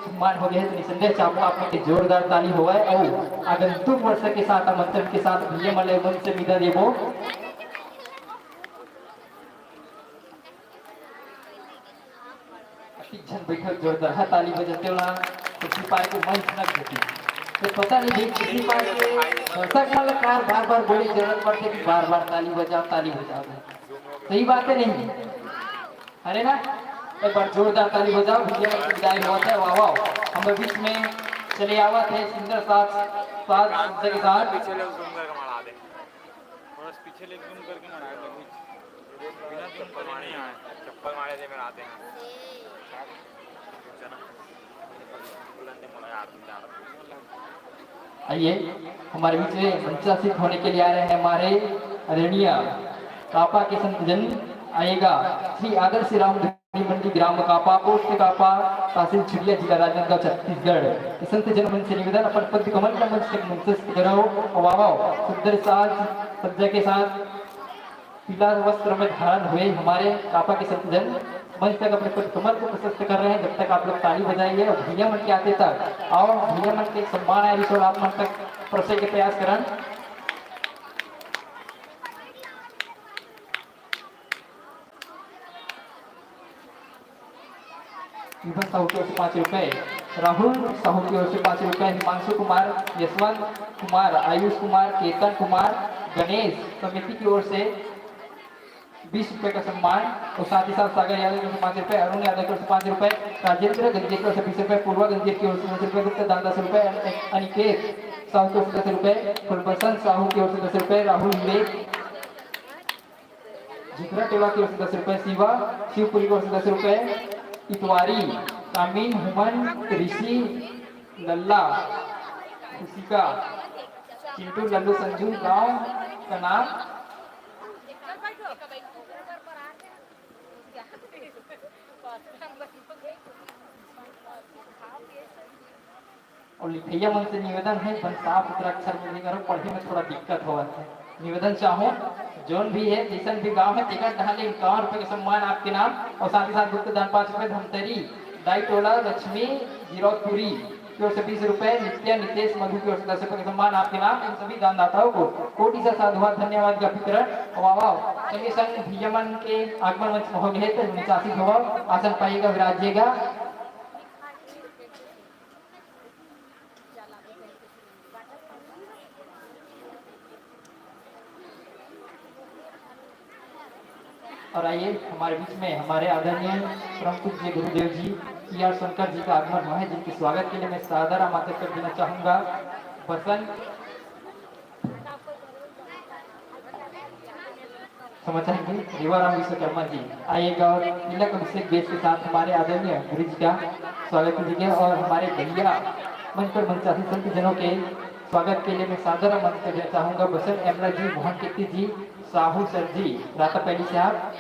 सम्मान हो गए हे, तो निसंदेह चाहूंगा आप मन के जोरदार ताली होवय अउ आगंतुक वर्षा के साथ, आमंत्रण के साथ भैया मन ले मंच से विदा देबो। अति झन बैठक जोरदार हा ताली बजाते वाला, तो सिपाही को मंच न देती। तो पता नहीं भाई किसी बात के दर्शक मन ला कार बार बार बोले जरूरत पड़ते कि बार बार ताली बजाओ, ताली बजाओ। सही बात है नहीं? अरे ना, एक बार जोरदार ताली बजाओ, भैया की विदाई होवत हे, वाह वाह। हम बीच में चले आवत हे सुंदर साज, साज सज्जा के साथ। पीछे ले zoom करके मारा दे। थोड़ा सा पीछे ले zoom करके मारा दे। बिना zoom करे नहीं आए। चप्पल मारे थे मेरा आते हैं। आइए, हमारे बीच में मंचासीन होने के लिए आ रहे हैं हमारे आदरणीय कापा के संतजन। आइएगा श्री आदर्श राम धनी मंडी, ग्राम कापा, पोस्ट कापा, तहसील छुरिया, जिला राजनांदगांव, छत्तीसगढ़। के संतजन मन से निवेदन, अपन पद कमल ला मंच तक मंचस्थ करो। वाह वाह, सुंदर साज सज्जा के साथ पीला वस्त्र में धारण हुए हमारे कापा के संतजन मंच तक अपने पद कमल को प्रशस्त कर रहे हैं। जब तक आप लोग ताली बजाएंगे और भैया मन के आते तक, आओ भैया मन के सम्मान आए रिसोल आप मन तक परोसे के प्रयास करन। विभा साहू की ओर से पाँच रुपए, राहुल साहू की ओर से पाँच रुपए, हिमांशु कुमार, यशवंत कुमार, आयुष कुमार, केतन कुमार, गणेश समिति की ओर से बीस रुपए का सम्मान और साथ ही साथ सागर यादव की ओर से पाँच रुपए, अरुण यादव की ओर से पाँच रुपए, राजेंद्र गंजीर की ओर से बीस रुपए, पूर्वा गंजीर की ओर से दस रुपए, गुप्ता दान दस रुपए, अनिकेत साहू की ओर से दस रुपए, फुलबसंत साहू की ओर से दस रुपए, राहुल विवेक झिकरा टेवा की ओर से दस रुपए, शिवा शिवपुरी की ओर से दस रुपए, इतवारी, कामिन, हुमन, ऋषि, लल्ला, खुशिका, चिंटू, लल्लू, संजू, गांव का नाम। और लिखइया मन से निवेदन है, बन साफ सुथरा अक्षर में लिखे रहो, पढ़े में थोड़ा दिक्कत होवत है। निवेदन चाहूँ, जोन भी है, जैसन भी गांव है, तेकर डहार ले इक्यावन रुपए के सम्मान आपके नाम और साथ ही साथ गुप्त दान पाँच रुपए, धमतरी, दाई टोला लक्ष्मी गिरौदपुरी की ओर से बीस रुपए, नित्या नितेश मधु की ओर से दस रुपए के सम्मान आपके नाम। इन सभी दानदाताओं को कोटि सा साधुवाद, धन्यवाद ज्ञापित करन। वाह वाह, संगे संग भैया मन के आगमन मंच में हो गए, तो उनचासी होवा, आसन पाइएगा, विराजिएगा। और आइए, हमारे बीच में हमारे आदरणीय परम पूज्य गुरुदेव G P R Shankar ji का आगमन हुआ है, जिनके स्वागत के लिए मैं सादर आमंत्रित कर देना चाहूंगा। बसंत क्षमा चाहेंगे, रेवाराम विश्वकर्मा जी आइएगा और तिलक अभिषेक बेस के साथ हमारे आदरणीय गुरु जी का स्वागत कीजिएगा। और हमारे भैया मंच पर मंचासीन संत जनों के स्वागत के लिए मैं सादर आमंत्रित करना चाहूंगा बसंत एमला जी, मोहन कीर्ति जी, साहू सर जी, राता पहली से आप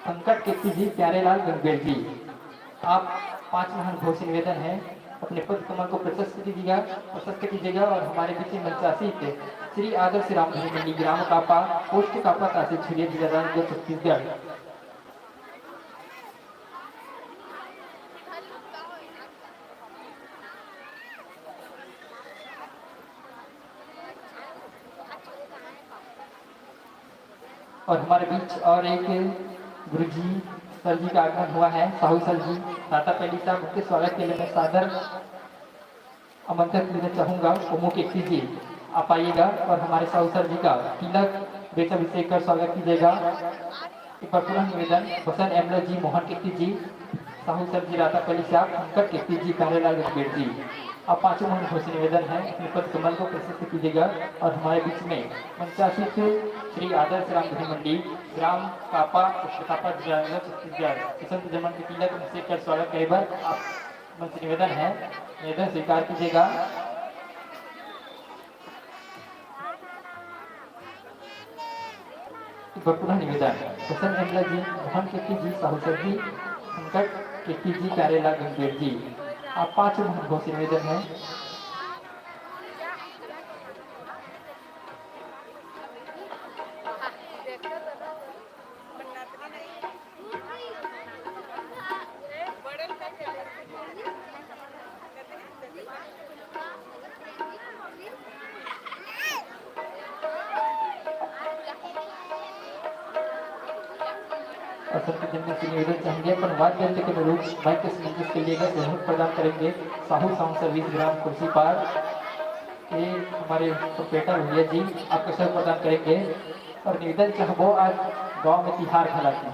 संकट कीर्ति जी, प्यारेलाल गंगेल जी, आप पांच महानुभाव से निवेदन है, अपने पद कमल को प्रशस्त कीजिएगा, प्रशस्त कीजिएगा और हमारे बीच में मंचासीत श्री आदर्श रामधनी मंडी, ग्राम कापा, पोस्ट कापा, तहसील छुरिया, जिला राजगढ़, छत्तीसगढ़। और हमारे बीच और एक गुरुजी सर जी का आगमन हुआ है, साहू सर जी, राता पहली साहब, उनके स्वागत के लिए मैं सादर आमंत्रित लेना चाहूंगा। ओमू कीर्ति जी, आप आइएगा और हमारे साहू सर जी का तिलक बेच अभिषेक कर स्वागत कीजिएगा। एक बार पुनः निवेदन, बसंत एमला जी, मोहन कीर्ति जी, साहू सर जी, राता पहली साहब, पंकज कीर्ति जी, प्यारेलाल गंगेल जी। आप पांचों महानुभावों से निवेदन है, अपने पद कमल को प्रशस्त कीजिएगा और हमारे बीच में मंचासीन श्री आदर्श राम धनी मंडी, ग्राम कापा, पोस्ट कापा, जिला छत्तीसगढ़, बसंत जमन के तिलक से कर स्वागत करे बर आप मन से निवेदन है, निवेदन स्वीकार कीजिएगा। एक बार पुनः निवेदन, बसंत मंडला जी, मोहन केकी जी, साहू सर जी, संकट केकी जी, प्यारेलाल गंभीर जी, आप पांचों महानुभावों से निवेदन है। और सबके जन्म से निवेदन चाहेंगे, अपन वाद्य यंत्र के अनुरूप माइक के संयोजन के लिए सहयोग प्रदान करेंगे साहू साउंड सर्विस ग्राम कुर्सी पार के हमारे प्रोपराइटर भैया जी आपको सहयोग प्रदान करेंगे। और निवेदन चाहबो, आज गांव में तिहार घला के,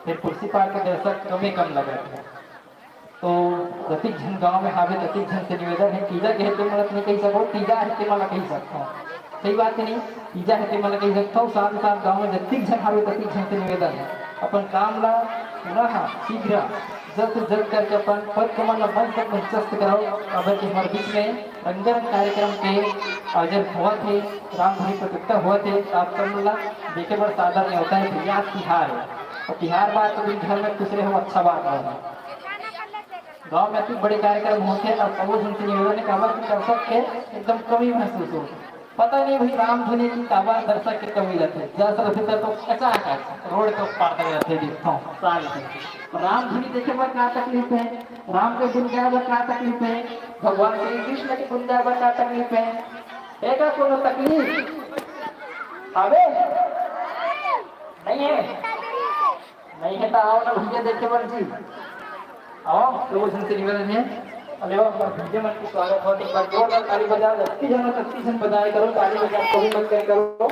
फेर कुर्सी पार के दर्शक कमे कम लगत हे, तो जतिक झन गांव में हावे ततिक झन से निवेदन हे, तीजा के हे ते मन ला नइ कहि सको, तीजा हे ते मन ला कहि सकथव। सही बात हे नहीं? तीजा हे ते मन ला कहि सकथव, साथ साथ गांव में जतिक झन हावे ततिक झन से निवेदन हे, अपन काम ला पुनः शीघ्र जल्द से जल्द करके अपन पद कमल ला मंच तक मंचस्थ कराओ, काबर के हमर बीच में रंगारंग कार्यक्रम के आयोजन होवत हे, रामधुनी प्रतियोगिता होवत हे, तो आप सब मन ला देखे बर सादर नेवता हे। भैया, आज तिहार हे, और तिहार बाद तो दिन घर में खुश रहे हो, अच्छा बात हे। गांव में अति बड़े कार्यक्रम होथे, तब सबो झन से निवेदन हे, काबर कि दर्शक के एकदम कमी महसूस होथे। पता नहीं भाई, रामधुनी की काबर दर्शक के कमी रथे, जस रथे तो कचाकच रोड के पार तक रथे, देखथव साल के। रामधुनी देखे बर का तकलीफ हे, राम के गुन गाए बर का तकलीफ हे, भगवान श्री कृष्ण के गुन गाए बर का तकलीफ हे? हे का कोनो तकलीफ? हावे? नहीं हे? नहीं हे त आओ ना भैया देखे बर जी। आओ, सबो झन से निवेदन हे। अरे वाह, हमर भैया मन के स्वागत होवत हे। एक बार जोरदार ताली बजाओ, जत्ती झन हो, तत्ती झन बजाए करो, ताली बजाए कभी मत करे करो।